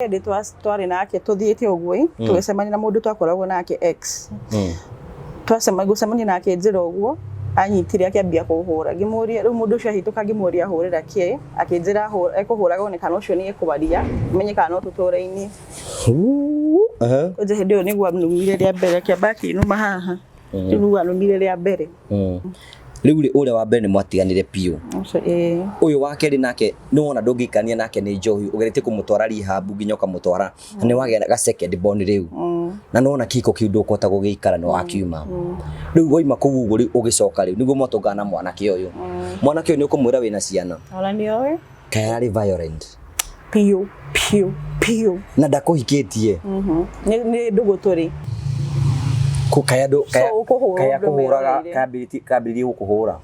Hĩndĩ twarĩ nake tũthiĩte ũguo ĩ, tũgĩcemania na mũndũ twakoragwo nake ex. Twacemania gũcemania nake njĩra ũguo, anyitire akĩambia kũhũra. Ngĩmũria rĩu mũndũ ũcio ahĩtũka ngĩmũria ahũrĩra kĩ, akĩnjĩra ekũhũraga one kana ũcio nĩ ekwaria, menye kana no tũtũrainie. Kwanja hĩndĩ ĩyo nĩguo anumire rĩa mbere, akĩamba akĩnuma haha. Rĩu nĩguo anumire rĩa mbere. Rĩu rĩ, ũrĩa wa mbere nĩ mwatiganire biũ? Ũcio, ĩĩ. Ũyũ wa kerĩ nake nĩ wona ndũngĩikania nake nĩ njohi, ũgeretie kũmũtwara rehab nginya ũkamũtwara, na nĩ wagĩa ga second born rĩu. Na nĩ wona kĩhiko kĩu ndũkũhota gũgĩikara nĩ wakiuma. Rĩu waima kũu ũguo rĩu ũgĩcoka rĩu nĩguo mwatũngana na mwanake ũyũ. Mwanake ũyũ nĩ ũkũmwĩra wĩna ciana? Ona nĩ oĩ. Kaĩ ararĩ violent? Piũ piũ piũ. Na ndakũhikĩtie? Nĩ ndũgũ tũrĩ. Kaĩ andũ So, ũkũhũrwo kaĩ ũndũ akũhũraga wĩroreire. kambĩrĩrie gũkũhũra?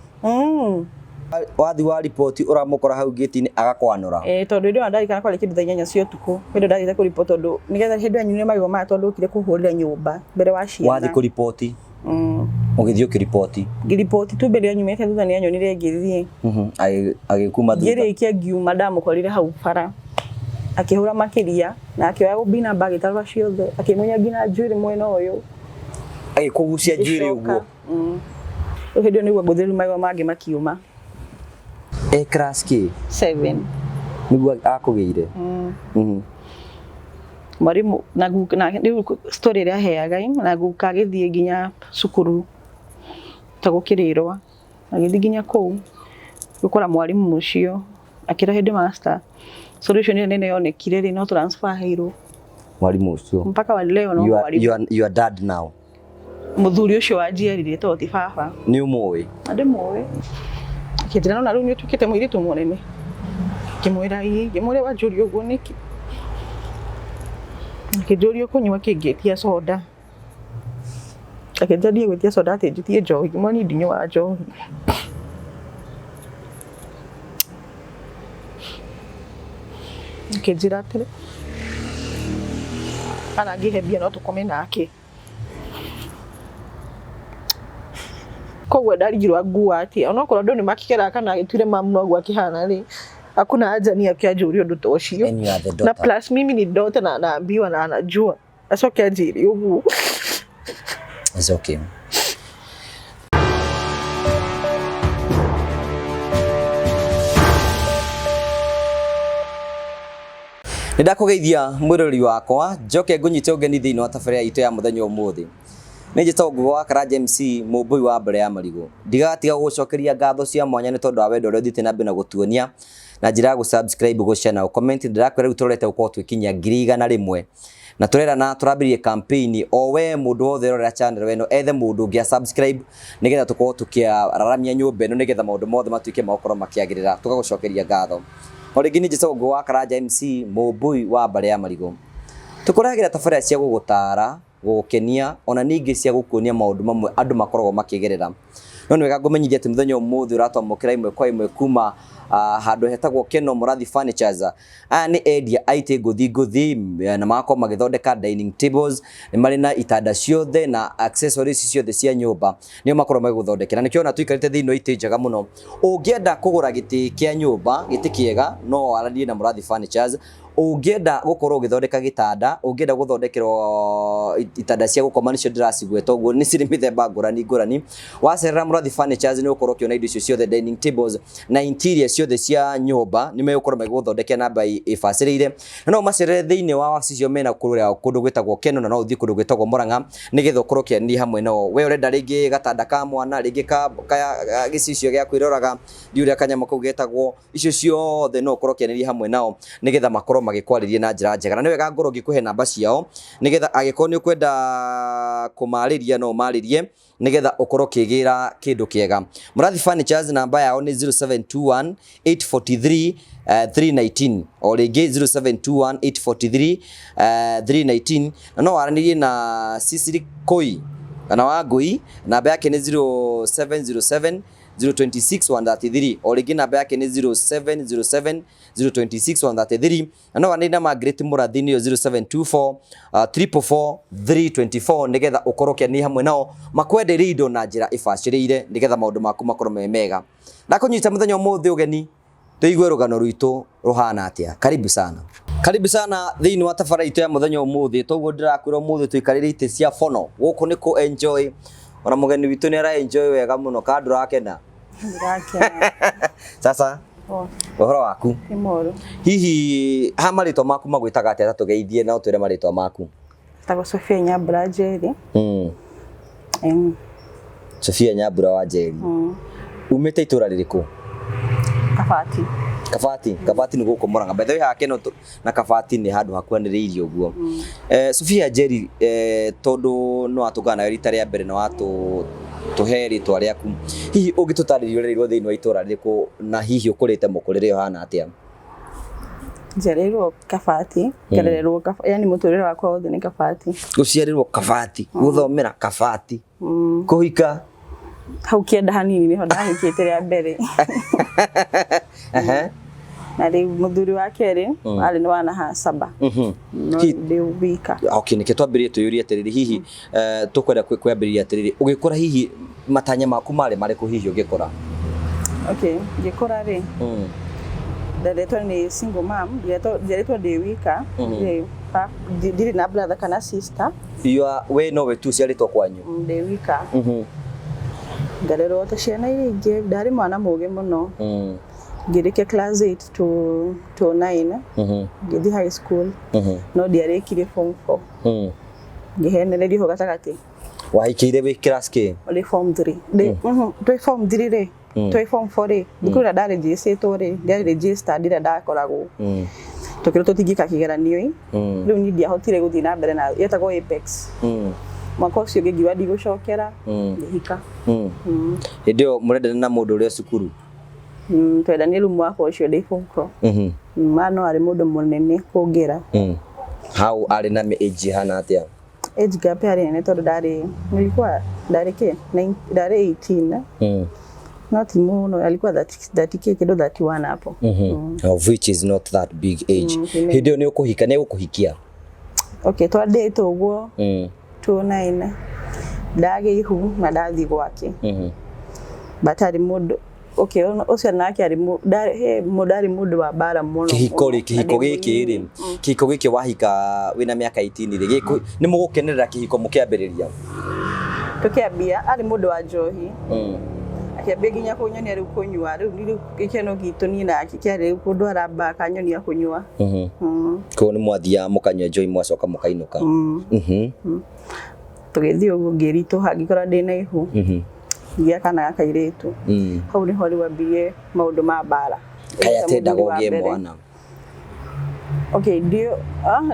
Wathi wa riboti ũramũkora hau gate-inĩ agakwanũra. Eh, tondũ hĩndĩ ĩyo ndarikana kwarĩ kĩndũ thaa 8 cia ũtukũ, hĩndĩ ĩyo ndathiĩte kũriboti tondũ nĩgetha hĩndĩ ĩyo anyuire magego maya tondũ okire kũhũrĩra nyũmba mbere wa ciana. Wathi kũriboti? Ũgĩthiĩ ũkĩriboti? Ngĩriboti tu mbere anyumĩte thutha nĩ anyonire ngĩthiĩ. Agĩkuma thutha? Ngĩrĩkia ngiuma ndamũkorire hau bara akĩhũra makĩria na akĩoya gũbina namba agĩtarũra ciothe akĩmunya nginya njuĩrĩ mwena ũyũ. Agĩkũgucia njuĩrĩ Ngĩcoka. ũguo? Rĩu hĩndĩ ĩyo nĩguo ngũthĩrĩru magego mangĩ makiuma. E class kĩ? 7. Nĩguo akũgĩire? Mwarimũ na guka na rĩu story ĩrĩa aheaga ĩ, na guka agĩthiĩ nginya cukuru ta gũkĩrĩrwa, agĩthiĩ nginya kũu gũkora mwarimũ ũcio akĩra headmaster solution ĩrĩa nene yonekire rĩ, no transfer aheirwo. Mwarimũ ũcio. Mpaka wa leo no You are, mwarimũ. you are dad now. Mũthuri ũcio wanjiarire tondũ ti baba. Nĩ ũmũĩ? Na ndĩmũĩ. Akĩnjĩra nona rĩu nĩ ũtuĩkĩte mũirĩtu mũnene. Ngĩmwĩra ĩĩ, ngĩmũria wanjũria ũguo nĩkĩ? Akĩnjũria ũkũnyua kĩ, ngĩtia soda. Akĩnjĩra ndige gwĩtia soda atĩ njĩtie njohi, ngĩmwĩra niĩ ndinyuaga njohi. Akĩnjĩra atĩrĩ, kana angĩhe mbia no tũkome nake. Koguo ndarigirwo angua atĩa, onokorwo andũ nĩ makĩgeraga kana agĩtuire mamu noguo akĩhana rĩ, hakuna haja niĩ oke anjũrie ũndũ ta ũcio. And you are the Na daughter. plus mimi ni daughter na anaambiwa na anajua, acoke anjĩre ũguo. It's okay. Nĩ ndakũgeithia mwĩroreri wakwa, njoke ngũnyite ũgeni thĩinĩ wa tabarĩra itũ ya mũthenya ũmũthĩ. Nĩ njĩtagwo Ngũgĩ wa Karanja MC, mũmbũi wa mbere ya marigũ. Ndigatiga gũgũcokeria ngatho cia mwanya nĩ tondũ wa wendo ũrĩa ũthiĩte na mbere na gũtuonia na njĩra ya gũ-subscribe, gũ-share na gũ-comment. Ndĩrakwĩra rĩu tũrorete gũkorwo twĩkinyia 100,000 na tũrerana tũrambĩrĩrie campaign o we mũndũ wothe ũrorera channel ĩno ethe mũndũ ũngĩ a subscribe nĩgetha tũkorwo tũkĩararamia nyũmba ĩno nĩgetha maũndũ mothe matuĩke ma gũkorwo makĩagĩrĩra. Tũgagũcokeria ngatho. O rĩngĩ niĩ njĩtagwo Ngũgĩ wa Karanja MC, mũmbũi wa mbarĩ ya marigũ. Tũkũrehagĩra tabarĩra cia gũgũtara, gũgũkenia, ona ningĩ cia gũkuonia maũndũ mamwe andũ makoragwo makĩgerera. No nĩ wega ngũmenyithie atĩ mũthenya ũmũthĩ ũratwamũkĩra ĩmwe kwa ĩmwe kuma handũ hetagwo Keno Mũrathi Furnitures. Aya nĩ endia a itĩ ngũthi ngũthi na magakorwo magĩthondeka dining tables, nĩ marĩ na itanda ciothe na accessories ciothe cia nyũmba, nĩo makoragwo magĩgũthondekera. Nĩkĩo ona tũikarĩte thĩinĩ wa itĩ njega mũno. Ũngĩenda kũgũra gĩtĩ kĩa nyũmba, gĩtĩ kĩega, no waranĩrie na Mũrathi Furnitures. Ũngĩenda gũkorwo ũgĩthondeka gĩtanda, ũngĩenda gũthondekerwo itanda cia gũkoma nĩcio ndĩracigweta ũguo, nĩ cirĩ mĩthemba ngũrani ngũrani. Wacerera Mũrathi Furnitures nĩ ũgũkorwo ũkĩona indo icio ciothe, dining tables na interior ciothe cia nyũmba, nĩ megũkorwo magĩgũthondekera na mbei ĩbacĩrĩire. Na no ũmacerere thĩinĩ wa wabici ciao mena kũrĩa kũndũ gwĩtagwo Kenol na no ũthiĩ kũndũ gwĩtagwo Murang'a nĩgetha ũkorwo ũkĩaranĩria hamwe nao. We ũrenda rĩngĩ gatanda ka mwana, rĩngĩ ka gĩcicio gĩa kwĩroraga, ndiũĩ ũrĩa kanyamũ kau getagwo, icio ciothe no ũkorwo ũkĩaranĩria hamwe nao nĩgetha makorwo magĩkwarĩria na njĩra njega. Na nĩ wega ngorwo ngĩkũhe namba ciao nĩgetha angĩkorwo nĩ ũkwenda kũmarĩria no ũmarĩrie nĩgetha ũkorwo ũkĩgĩra kĩndũ kĩega. Mũrathi Furnitures namba yao nĩ 0721 843 319, o rĩngĩ 0721 843 319, na no waranĩrie na Cecily Koi kana Wangũi, namba yake nĩ 0707 026 133, o rĩngĩ namba yake nĩ 0707 026 133, na no waranĩrie na Margaret Mũrathi nĩyo 0724 444 324 nĩgetha ũkorwo ũkĩaranĩria hamwe nao makwenderie indo na njĩra ĩbacĩrĩire nĩgetha maũndũ maku makorwo me mega. Ndakũnyita mũthenya ũmũthĩ ũgeni Tũigue rũgano rwitũ rũhana atĩa. Karibu sana. Karibu sana thĩinĩ wa tabara itũ ya mũthenya ũmũthĩ. Toguo ndĩrakwĩra ũmũthĩ tũikarĩre itĩ cia fono. Gũkũ nĩ kũ enjoy. Ona mũgeni witũ nĩ ara enjoy wega mũno. Kana ndũrakena? Ndĩrakena. Sasa Oh, ũhoro waku? Nĩ moru. Hihi ha marĩtwa maku magwĩtaga atĩa? Ta tũgeithie na ũtwĩre marĩtwa maku. Tagwo Sofia Nyambura Njeri. Sofia Nyambura wa Njeri. Umĩte itũra rĩrĩkũ? Kabati. Kabati. Kabati nĩ gũkũ Murang'a. By the way hake no na Kabati nĩ handũ hakuhanĩrĩirie ũguo. Sofia Njeri, tondũ nĩ watũngana nawe rita rĩa mbere na watũhe rĩtwa rĩaku, hihi ũngĩtũtarĩria ũrereirwo thĩinĩ wa itũra rĩrĩkũ na hihi ũkũrĩte mũkũrĩre ũhana atĩa? Njiarĩirwo Kabati, ngarererwo Kabati, yani mũtũrĩre wakwa wothe nĩ Kabati. Gũciarĩrwo Kabati, gũthomera Kabati, kũhika Hau kĩenda hanini nĩho ndahikĩte rĩa mbere. Na rĩu mũthuri wa kerĩ arĩ nĩ wana saba. No ndĩ wika. Okay, nĩkĩo twambĩrĩrie twĩyũrie atĩrĩrĩ, hihi tũkwenda kwambĩrĩria atĩrĩrĩ, ũgĩkũra hihi matanya maku marĩ marĩkũ hihi ũgĩkũra? Okay, ngĩkũra rĩ, nderetwo nĩ single mom, nderetwo ndĩ wika, ndirĩ na brother kana sister. You are, we nowe tu ũciarĩtwo kwanyu? Ndĩ wika. Ngarerwo ta ciana iria ingĩ, ndarĩ mwana mũgĩ mũno. Ngĩrĩkia class 8 to 9, ngĩthiĩ high school, no ndiarĩkirie form 4. Ngĩhenererio ho gatagatĩ. Wahikĩire wĩ class kĩ? Ndĩ form 3. Twĩ form 3 rĩ, twĩ form 4 rĩ, thukuru ĩrĩa ndarĩnjĩcĩtwo rĩ, ndiarĩ registered ĩrĩa ndakoragwo. Tũkĩrwo tũtingĩka kĩgeranio ĩ. Rĩu niĩ ndiahotire gũthiĩ na mbere na yetagwo Apex. Mwaka ũcio ũngĩ ngiuga ndigũcokera, ngĩhika. Hĩndĩ ĩyo mũrendana na mũndũ ũrĩa cukuru? Twendanire rĩu mwaka ũcio ndĩ form 4. Ma no arĩ mũndũ mũnene kũngĩra. Hau arĩ na age ĩhana atĩa? Age gap yarĩ nene tondũ ndarĩ, nilikuwa ndarĩ kĩ? Ndarĩ 18. No ti mũno, alikuwa 30 kĩ, kĩndũ 31 hapo. Of which is not that big age. Hĩndĩ ĩyo nĩ ũkũhika, nĩ egũkũhikia? Okay, twandĩte ũguo 29. Ndagĩa ihu na ndathiĩ gwake. But arĩ mũndũ, okay, ũcio nake arĩ ndarĩ mũndũ wa mbara mũno. Kĩhiko rĩ, kĩhiko gĩkĩ rĩ, kĩhiko gĩkĩ wahika wĩna mĩaka 18 rĩ, nĩ mũgũkenerera kĩhiko mũkĩambĩrĩria? Tũkĩambia, arĩ mũndũ wa njohi. Akĩambia nginya kũnyonia rĩu kũnyua, rĩu rĩu gĩkeno gitũ niĩ nake kĩarĩ rĩu kũndwara mbaa akanyonia kũnyua. Koguo nĩ mwathiaga mũkanyua njohi mwacoka mũkainũka? Tũgĩthiĩ ũguo ngĩritũha ngĩkora ndĩna ihu. Ngĩgĩa kana ga kairĩtu. Hau nĩho rĩu ambirie maũndũ ma mbara. Kaĩ atendaga ũgĩe mwana? Okay, ndio,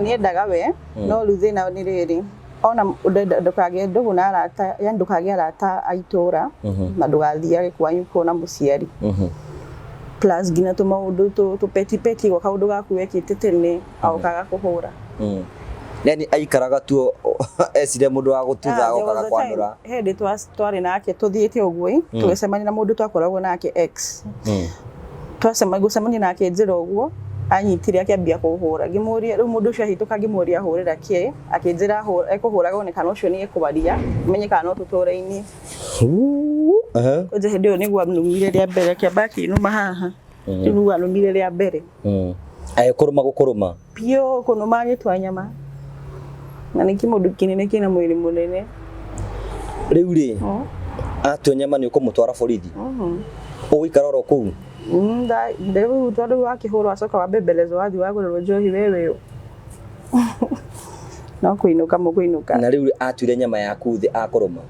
nĩendaga we, no rĩu thĩna nĩ rĩrĩ, ona ndũkagĩe ndũgũ na arata, yani ndũkagĩe arata a itũra, na ndũgathiage kwanyu kuona mũciari. Plus nginya tũmaũndũ tũ petty gwa kaũndũ gaku wekĩte tene, agokaga kũhũra. Yani aikaraga tu ecire mũndũ wa gũtutha agokaga kwanũra. Hĩndĩ twarĩ nake tũthiĩte ũguo, tũgĩcemania na mũndũ twakoragwo nake ex. Gũcemania nake njĩra ũguo, anyitire akĩambia kũhũra. Ngĩmũria, rĩu mũndũ ũcio ahĩtũka ngĩmũria ahũrĩra kĩ, akĩnjĩra ekũhũraga one kana ũcio nĩ ekwaria, menye kana no tũtũre-inĩ. Kwanja hĩndĩ ĩyo nĩguo anumire rĩa mbere, akĩamba akĩnuma haha. Rĩu nĩguo anumire rĩa mbere. Agĩkũrũma gũkũrũma? Biũ, kũnũma agĩtua nyama. Na nĩ kĩmũndũ kĩnene kĩna mwĩrĩ mũnene. Rĩu rĩ, atua nyama nĩ ũkũmũtwara borithi? Ũgũikara oro kũu? Rĩu tondũ wakĩhũrwo acoka wambembelezwo wathiĩ wagũrĩrwo njohi we wĩũ. No kũinũka mũkũinũka. Na rĩu atuire nyama yaku thĩ akũrũma?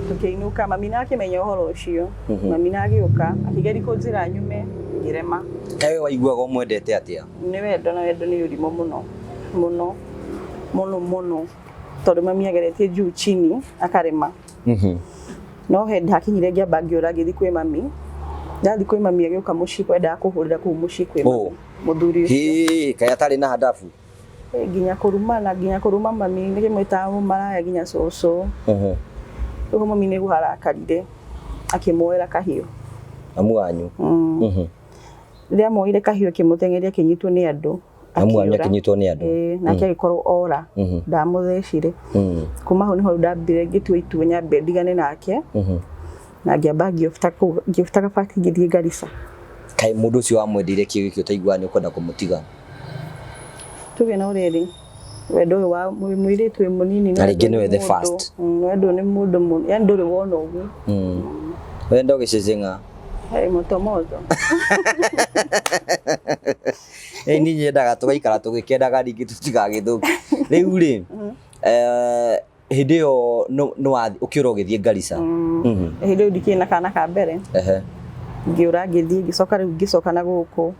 Tũkĩinũka, mami na akĩmenya ũhoro ũcio. Mami na agĩũka, akĩgeria kũnjĩra nyume, ngĩrema. Kaĩ we waiguaga ũmwendete atĩa? Nĩ wendo, na wendo nĩ ũrimũ mũno. Mũno. Mũno mũno. Tondũ mami ageretie juu chini, akarema. No hĩndĩ hakinyire ngĩamba ngĩũra ngĩthiĩ kwĩ mami. Ndathiĩ kwĩ mami agĩũka mũciĩ kwendaga kũhũrĩra kũu mũciĩ kwĩ mami. Mũthuri ũcio. Hĩ, kaĩ atarĩ na handabu? Nginya kũrumana, nginya kũruma mami, nĩ kĩmwĩtaga mũmaraya nginya cũcũ. Rĩu mami nĩguo arakarire, akĩmuoera kahiũ. Mamu wanyu? Rĩrĩa amuoire kahiũ akĩmũteng'eria akĩnyitwo nĩ andũ. Mamu wanyu akĩnyitwo nĩ andũ? Ĩĩ, nake agĩkorwo ora, ndamũthecire. Kuma hau nĩho ndambire ngĩtua itua nyambe ndigane nake. Na ngĩamba ngĩũbuta kũu, ngĩũbuta Kabati ngĩthiĩ Garissa. Kaĩ mũndũ ũcio wamwendeire kĩĩ gĩkĩ ũtaiguaga nĩ ũkwenda kũmũtiga? Tuge no rĩrĩ, wendo ũyũ wa mũirĩtu wĩ mũnini. Na rĩngĩ nĩwe the first. Wendo nĩ mũndũ mũno, yani ndũrĩ wona ũguo. Wendo gĩcĩcĩng'a. Hey, moto moto. Ĩ niĩ nyendaga tũgaikara tũgĩkendaga ningĩ tũtigagĩthũke. Rĩu rĩ, hĩndĩ ĩyo nĩ ũkĩũra ũgĩthiĩ Garissa. Hĩndĩ ĩyo ndikĩrĩ na kana ka mbere. Ngĩũra ngĩthiĩ, ngĩcoka rĩu ngĩcoka na gũkũ.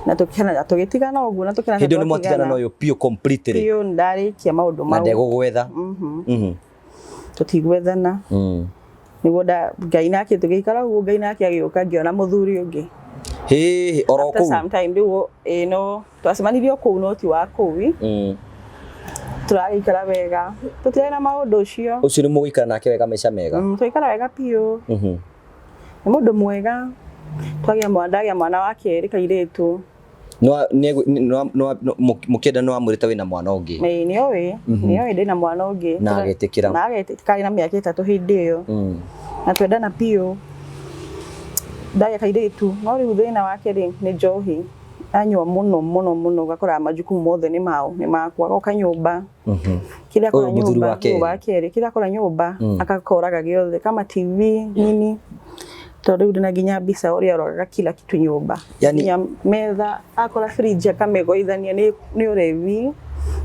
Na tũkĩhana tũgĩtigana ũguo na tũkĩhana. Hĩndĩ ĩyo nĩ mwatigana na ũyũ biũ completely. Biũ ndarĩkia maũndũ mau. Na ndegũgwetha. Tũtigwethana. Nĩguo nda Ngai nake tũgĩikara ũguo, Ngai nake agĩũka, ngĩona mũthuri ũngĩ. Hĩ, oro After kũu. some time rĩu ĩ no twacemanirie o kũu no ti wa kũu. Tũragĩikara wega, tũtirarĩ na maũndũ ũcio. Ũcio nĩ mũgũikara nake wega maica mega. Tũikara wega biũ. Nĩ mũndũ mwega. Twagĩa mwana, ndagĩa mwana wa kerĩ kairĩtu. Mũkĩenda nĩ wamwĩrĩte wĩna mwana ũngĩ? Ĩĩ, nĩoĩ, nĩoĩ ndĩna mwana ũngĩ. Na agetĩkĩra. Na agetĩkĩra, karĩ na mĩaka 3 hĩndĩ ĩyo. Na twendana biũ. Ndagĩa kairĩtu, no rĩu thĩna wake rĩ nĩ njohi. Anyua mũno mũno mũno, ũgakora majukumu mothe nĩ mao, nĩ makwa. Agoka nyũmba. Kĩrĩa akora Ũyũ mũthuri nyũmba, wa kerĩ. ũyũ wa kerĩ, kĩrĩa akora nyũmba akakoraga gĩothe, kama TV nini, tondũ rĩu ndĩna nginya mbica ũrĩa aroraga kila kitu nyũmba. Yani- Nginya metha akora fridge akamĩgũithania nĩ ũrevi,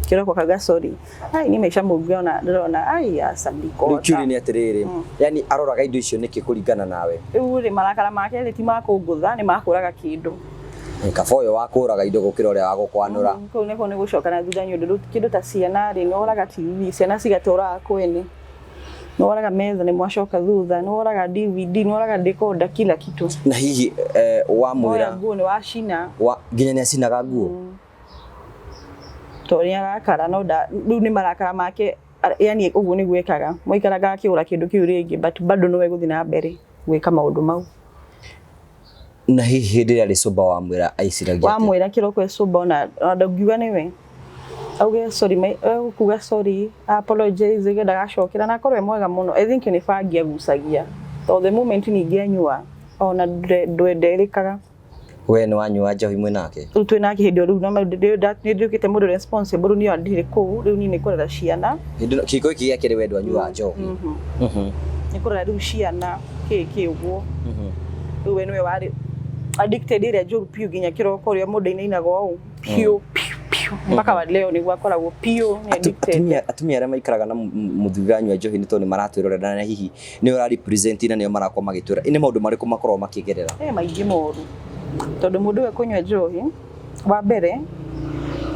kĩroko akauga sorry. Ai, ni maica mũngĩona ndĩrona ai aca Rĩu ndikũhota. kĩũria nĩ atĩrĩrĩ, yani aroraga indo icio nĩkĩ kũringana nawe? Rĩu rĩ, marakara make rĩ ti makũngũtha, nĩ makũraga kĩndũ. Kaba ũyũ wa kũraga indo gũkĩra ũrĩa wa gũkwanũra. Kũu nĩkuo nĩ gũcoka na thutha, nĩ ũndũ rĩu kĩndũ ta ciana rĩ, nĩ woraga TV, ciana cigatũraga kwene, nĩ woraga metha, nĩ mwacoka thutha, nĩ woraga DVD, nĩ woraga decoder, kila kitu. Na hihi wamwĩra Woya nguo nĩ wacina. Nginya nĩ acinaga nguo? Tondũ nĩ arakara, no rĩu nĩ marakara make, yani ũguo nĩguo ekaga, mwaikaraga akĩgũra kĩndũ kĩu rĩngĩ, but bado no egũthiĩ na mbere gwĩka maũndũ mau. Na hihi hĩndĩ ĩrĩa arĩ sober wamwĩra aiciragia atĩa? Wamwĩra kĩroko e sober, ona ndũngiuga nĩwe, auge sorry, kuga sorry, apologize, auge ndagacokera, na akorwo e mwega mũno. I think nĩ bangi agucagia, tondũ the moment ningĩ anyua ona nderĩkaga. We nĩ wanyua njohi mwĩ nake? Rĩu twĩ nake hĩndĩ ĩyo rĩu no nĩ nduĩkĩte mũndũ responsible, rĩu niĩ ndirĩ kũu, rĩu niĩ nĩ kũrera ciana. Hĩndĩ ĩno kĩhiko gĩkĩ gĩa kerĩ we ndwanyuaga njohi? Nĩ kũrera rĩu ciana kĩ kĩ ũguo. Rĩu we nĩwe warĩ addicted ĩrĩa njũru biũ, nginya kĩroko ũrĩa mũndũ ainainaga ũũ piũ piũ piũ, mpaka wa leo nĩguo akoragwo piũ nĩ addicted. Atumia arĩa maikaraga na mũthuri ũranyua njohi nĩ tondũ nĩ maratwĩrorera, na hihi nĩ ũra represent na nĩo marakorwo magĩtwĩra, nĩ maũndũ marĩkũ makoragwo makĩgerera? He maingĩ moru, tondũ mũndũ we kũnyua njohi, wa mbere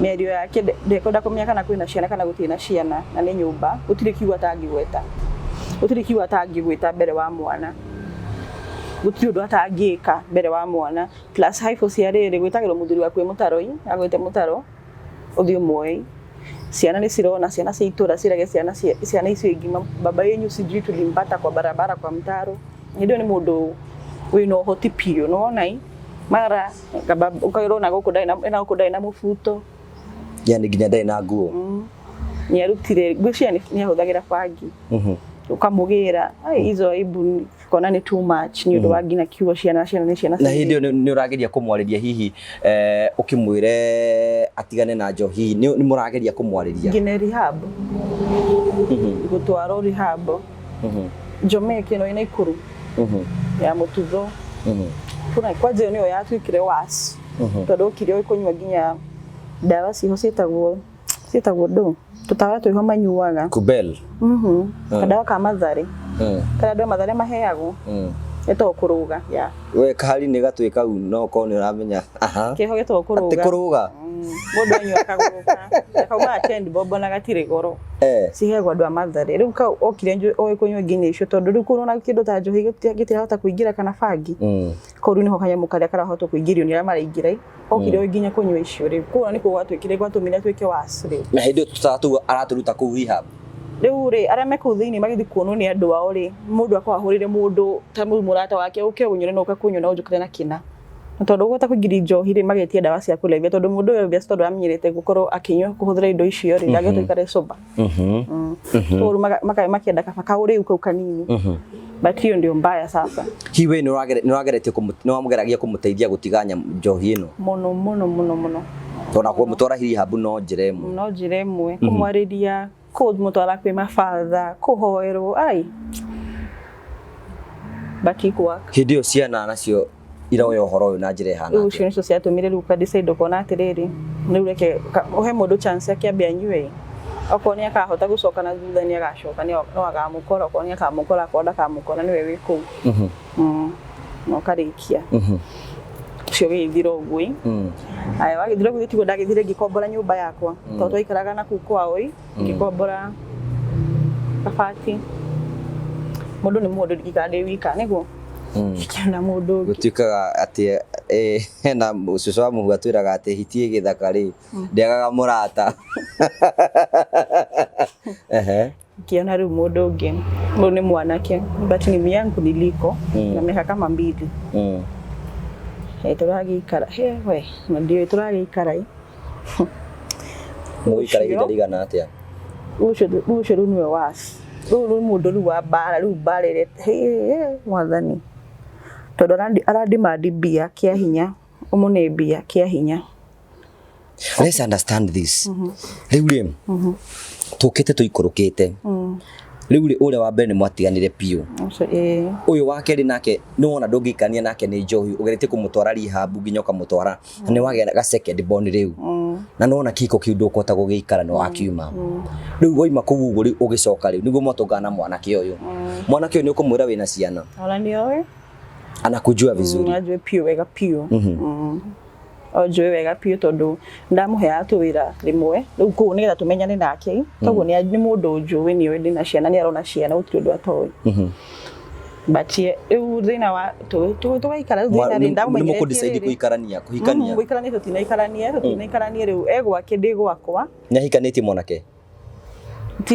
mĩario yake ndekwenda kũmenya kana kwĩna ciana kana gũtirĩ na ciana, na nĩ nyũmba, gũtirĩ kiugo atangĩgweta, gũtirĩ kiugo atangĩgwĩta mbere wa mwana, gũtirĩ ũndũ atangĩka mbere wa mwana. Plus haibũ cia rĩrĩ, gwĩtagĩrwo mũthuri waku wĩ mũtaro-i, agwĩte mũtaro ũthiĩ ũmuoe, ciana nĩ cirona, ciana cia itũra cirage ciana ciana icio ingĩ, baba yenyu sijui tulimpata kwa barabara kwa mtaro. Hĩndĩ ĩyo nĩ mũndũ wĩna ũhoti biũ, nĩ wona i mara ũkairwo na gũkũ ndarĩ na gũkũ ndarĩ na mũbuto. Yani nginya ndarĩ na nguo. Nĩ arutire ngwĩciria nĩ ahũthagĩra bangi. Ũkamũgĩra ai hizo aibu, kona nĩ too much nĩ ũndũ wa nginya kiugo ciana, ciana nĩ ciana. Na hĩndĩ ĩyo nĩ ũrageria kũmwarĩria hihi, ũkĩmwĩre atigane na njohi, nĩ mũrageria kũmwarĩria? Nginya rehab, gũtwarwo rehab Jomeke ĩno ĩ Naikuru ya Mũtutho. Kuna kwanja ĩyo nĩyo yatuĩkire worse, tondũ okire ũĩ kũnyua nginya ndawa ciho ciĩtagwo ndũ, tũtawa twĩho manyuaga. Kubel. Kadawa ka Mathare, karĩa andũ a Mathare maheagwo, getagwo kũrũga ya. We kahari nĩ gatwĩ kau, no ũkorwo nĩ ũramenya. Kĩho getagwo Atĩ kũrũga. Kũrũga. Mũndũ anyua akagũrũka, kaumaga 10 bob na gatirĩ goro. Ciheagwo andũ a Mathare. Rĩu kau okire oĩ kũnyua nginya icio, tondũ rĩu kũrona kĩndũ ta njohi gĩtirahota kũingĩra kana bangi. Kũu rĩu nĩho kanyamũ karĩa karahota kũingĩrio nĩ arĩa maraingĩra. Okire oĩ nginya kũnyua icio rĩu. Kũu nĩkuo gwatuĩkire gwatũmire atuĩke worse rĩu. Na hĩndĩ ĩyo tũtawa tũu aratũruta kũu rehab? Rĩu rĩ, arĩa me kũu thĩinĩ magĩthiĩ kuonwo nĩ andũ ao rĩ, mũndũ akoragwo ahũrĩire mũndũ ta mũrata wake, ũke ũnyore na ũke kũnyua na ũnjũkĩre na kĩna. Na tondũ ũgũta kũingĩria njohi rĩ, magetia ndawa cia kũrebia, tondũ mũndũ ũyũ obvious tondũ amenyerete gũkorwo akĩnyua kũhũthĩra indo icio rĩ, ndangĩhota gũikara sober. Koguo rĩu makĩenda kaba kaũrĩu kau kanini. But hiyo ndio mbaya sasa. Hihi we nĩ ũrageretie nĩ wamũgeragia kũmũteithia gũtiga njohi ĩno? Mũno mũno mũno mũno. Tondũ kũmũtwara rehab no njĩra ĩmwe. No njĩra ĩmwe, kũmwarĩria, kũmũtwara kwĩ mabatha, kũhoerwo, ai. But ikuwork. Hĩndĩ ĩyo ciana nacio iroya ũhoro ũyũ na njĩra ĩhana Rĩu atĩa? icio nĩcio ciatũmire rĩu ka decide ũkona atĩrĩrĩ, rĩu reke ũhe mũndũ chance akĩambe anyue. Okorwo nĩ akahota gũcoka na thutha nĩ agacoka, no agamũkora, okorwo nĩ akamũkora, okorwo ndakamũkora nĩwe wĩ kũu. Na ũkarĩkia. Ũcio ũgĩgĩthira ũguo ĩ. Aya wagĩthira ũguo tiguo ndagĩthire ngĩkombora nyũmba yakwa. Tondũ twaikaraga na kũu kwao ĩ, ngĩkombora kabati. Mũndũ nĩ mũndũ ndingĩikara ndĩ wika nĩguo. Ngĩkĩona mũndũ ũngĩ. Gũtuĩkaga atĩ hena cũcũ wa mũhu atwĩraga atĩ hiti ĩ gĩthaka rĩ, ndĩagaga mũrata. Ehe. Ngiona rĩu mũndũ ũngĩ, mũndũ nĩ mwanake but ni yangu niliko na miaka kama mbili. Tũragĩikara he we na ndiũĩ tũragĩikara ĩ. Mũgũikara ihinda rĩigana atĩa? Ũcio rĩu nĩwe worse. Rĩu nĩ mũndũ rĩu wa mbara, rĩu mbara ĩrĩa he mwathani. Tondũ arandimandi mbia kĩa hinya, ũmũne mbia kĩa hinya. Let's understand this. Rĩu rĩ, tũkĩte tũikũrũkĩte. Rĩu rĩ, ũrĩa wa mbere nĩ mwatiganire biũ. Ũyũ wa kerĩ nake nĩ wona ndũngĩikania nake nĩ njohi, ũgeretie kũmũtwara rehab nginya ũkamũtwara, na nĩ wagĩa ga second born rĩu. Na nĩ wona kĩhiko kĩu ndũkũhota gũgĩikara nĩ wakiuma. Rĩu waima kũu ũguo rĩu ũgĩcoka rĩu nĩguo mwatũngana na mwanake ũyũ. Mwanake ũyũ nĩ ũkũmwĩra wĩna ciana? Ona nĩoĩ. Anakujua vizuri. Anjũĩ biũ wega biũ. Anjũĩ wega biũ tondũ ndamũheaga tũwĩra rĩmwe rĩu kũu nĩgetha tũmenyane nake. Koguo nĩ mũndũ ũnjũĩ, nĩoĩ ndĩna ciana, nĩ arona ciana, gũtirĩ ũndũ atoĩ. But rĩu thĩna wa tũgaikara rĩu thĩna rĩ ndamũmenyeretie Nĩ mũkũ-decide rĩrĩ. kũikarania, kũhikania? Gũikarania tũtinaikarania rĩu e gwake ndĩ gwakwa. Nĩ ahikanĩtie mwanake? Ti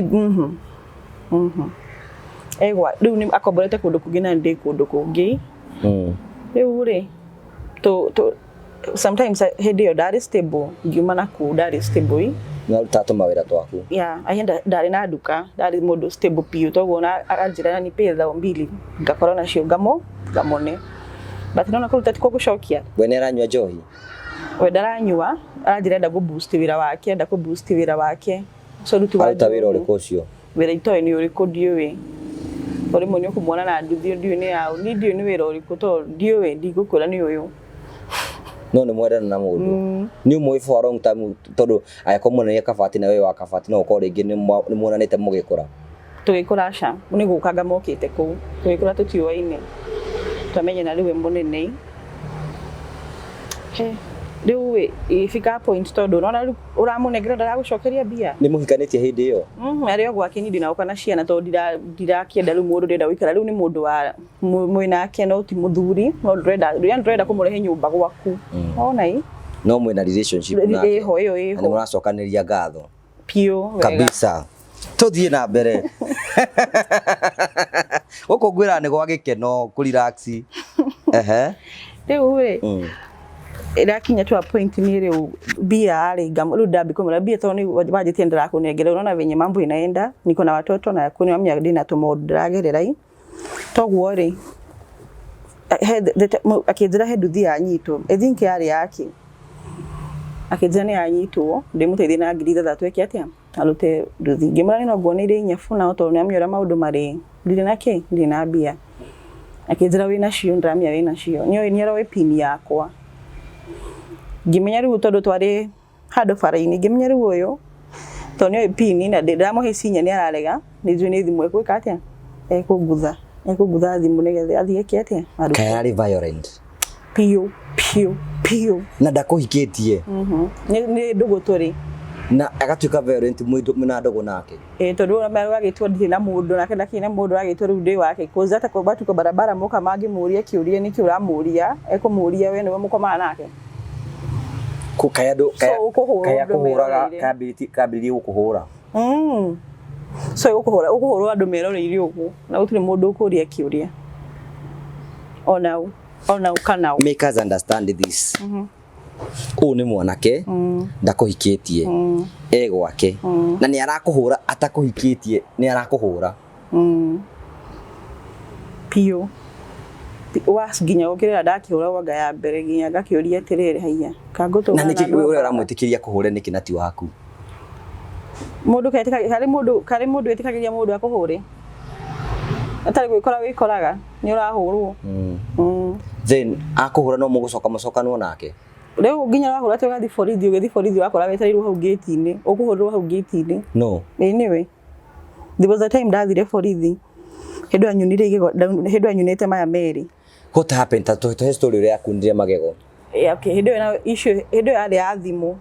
Egwa rĩu nĩ akomborete kũndũ kũngĩ na ndĩ kũndũ kũngĩ. Rĩu rĩ sometimes hĩndĩ ĩyo ndarĩ stable, ngiuma na kũu ndarĩ stable. Nĩ warutaga tũmawĩra twaku? Yeah, ndarĩ na nduka, ndarĩ mũndũ stable biũ toguo ona anjĩra nipe thao mbili ngakorwo nacio ngamũne. But nona kũruta ti gũcokia. We nĩ aranyua njohi? We ndaranyua, aranjĩra enda kũ boost wĩra wake, enda kũ boost wĩra wake. So rĩu ti wa Aruta wĩra njohi. ũrĩkũ ũcio? Wĩra itoĩ nĩ ũrĩkũ ndiũĩ. O rĩmwe nĩ ũkũmuona na nduthi ndiũĩ nĩ yaũ. Niĩ ndiũĩ nĩ wĩra ũrĩkũ tondũ ndiũĩ, ndingũkwĩra nĩ ũyũ. No nĩ mwendana na mũndũ. Nĩ ũmũĩ for a long time tondũ angĩkorwo muonania kabati na we wa kabati no ũkorwo rĩngĩ nĩ muonanĩte mũgĩkũra. Tũgĩkũra aca, nĩ gũkanga mokĩte kũu. Tũgĩkũra tũtiũaine. Twamenyana rĩu e mũnene. He, rĩu ĩ ĩgĩfika point tondũ ũrona rĩu ũramũnengera ndaragũcokeria mbia. Nĩ mũhikanĩtie hĩndĩ ĩyo? Arĩ o gwake niĩ ndinaũka na ciana tondũ ndirakĩenda rĩu mũndũ ndĩrenda gũikara rĩu nĩ mũndũ wa mwĩnake no ti mũthuri, no ndũrenda, yani ndũrenda kũmũrehe nyũmba gwaku. Wona ĩ? No mwĩna relationship nake. Ĩho ĩyo Na ĩho. nĩ mũracokanĩria ngatho. Biũ wega. Kabisa. Tũthiĩ na mbere. Gũkũ ngwĩra nĩ gwa gĩkeno, kũ relax. Ehe. Rĩu rĩ, ĩrakinya to a point niĩ rĩu mbia rĩ, rĩu ndambia kũmwĩra mbia tondũ nĩ wanjĩtie ndĩrakũnengera, unaona venye mambo inaenda, niko na watoto na kuna mami ndĩna tũmaũndũ ndĩragerera ĩ. Toguo rĩ, akĩnjĩra he nduthi yanyitwo, I think yarĩ yake. Akĩnjĩra nĩ yanyitwo, ndĩmũteithie na 6,000 eke atĩa? Arute nduthi. Ngĩmwĩra niĩ no nguoneire inyabu nao tondũ nĩamenya ũrĩa maũndũ marĩ, ndirĩ na kĩ, ndirĩ na mbia. Akĩnjĩra wĩna cio, ndĩramenya wĩna cio. Nĩoĩ nĩaroĩ pin yakwa. Ngĩmenya rĩu tondũ twarĩ handũ bara-inĩ, ngĩmenya rĩu ũyũ tondũ nĩoĩ pin na ndĩramũhe ici inya nĩararega, nĩnjũĩ nĩ thimũ egwĩka atĩa? Ekũngutha. Ekũngutha thimũ nĩgetha athiĩ eke atĩa? Arute. Kaĩ arĩ violent. Biũ, biũ, biũ. Na ndakũhikĩtie. Nĩ ndũgũ tũrĩ. Na agatuĩka violent mwĩna ndũgũ nake. Tondũ ũragĩtua ndirĩ na mũndũ, nake ndakĩrĩ na mũndũ, ũragĩtua rĩu ndĩ wake. Cause hata kwa watu kwa barabara moka mangĩmũria kĩũria nĩkĩ ũramũria, ekũmũria we nĩwe mũkomaga nake. Kaĩ andũ So ũkũhũrwo kaĩ andũ akũhũraga meroreire. kambĩrĩrie gũkũhũra. So ũkũhũra ũkũhũrwo andũ meroreire ũguo na gũtirĩ mũndũ ũkũria kĩũria. Ona ona kana ũ. Make us understand this. Ũyũ nĩ mwanake ndakũhikĩtie e gwake na nĩ arakũhũra atakũhikĩtie nĩ arakũhũra. Piũ was nginya gũkĩrĩra ndakĩhũragwo anga ya mbere nginya ngakĩũria atĩrĩrĩ, haiya kangũtũra. Na nĩkĩ ũrĩa ũramwĩtĩkĩria kũhũre nĩkĩ na ti waku? Mũndũ ketĩkagia harĩ mũndũ, harĩ mũndũ wĩtĩkagĩria mũndũ akũhũre atarĩ gwĩkora wĩkoraga nĩ ũrahũrwo. Then akũhũra no mũgũcoka mũcokanwo nake? Rĩu nginya wahũra atĩ ũgathiĩ borithi, ũgĩthiĩ borithi wakora wetereirwo hau gate-inĩ, ũkũhũrĩrwo hau gate-inĩ. No. Anyway, there was a time ndathire borithi hĩndĩ ĩyo anyunire igego, hĩndĩ ĩyo anyunĩte maya merĩ. What happened? Ta tũhe story ũrĩa akunire magego. Yeah, okay, hĩndĩ ĩyo na issue hĩndĩ ĩyo yarĩ ya thimũ,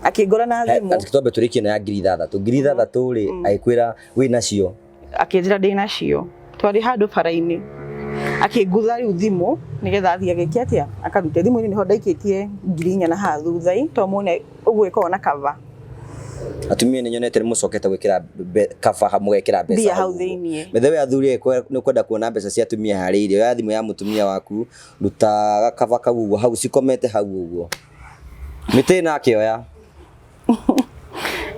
akĩngora na thimũ. Ati twambe tũrĩkie na ya 6,000. 6,000 rĩ, agĩkwĩra wĩ nacio? Akĩnjĩra ndĩ nacio. Twarĩ handũ bara-inĩ, akĩngutha rĩu thimũ nĩgetha athiĩ agĩke atĩa, akarute thimũ-inĩ. Nĩho ndaikĩtie 4,000 na haha thutha-i, tondũ muone ũguo ĩkoragwo na cover. Atumia nĩ nyonete nĩ mũcokete gwĩkĩra cover mũgekĩra mbeca mbia hau thĩiniĩ. Methe we athuri nĩ ũkwenda kuona mbeca cia atumia harĩa irĩ, oya thimũ ya mũtumia waku, ruta gakaba kau ũguo hau cikomete hau ũguo mĩtĩ ĩno, akĩoya.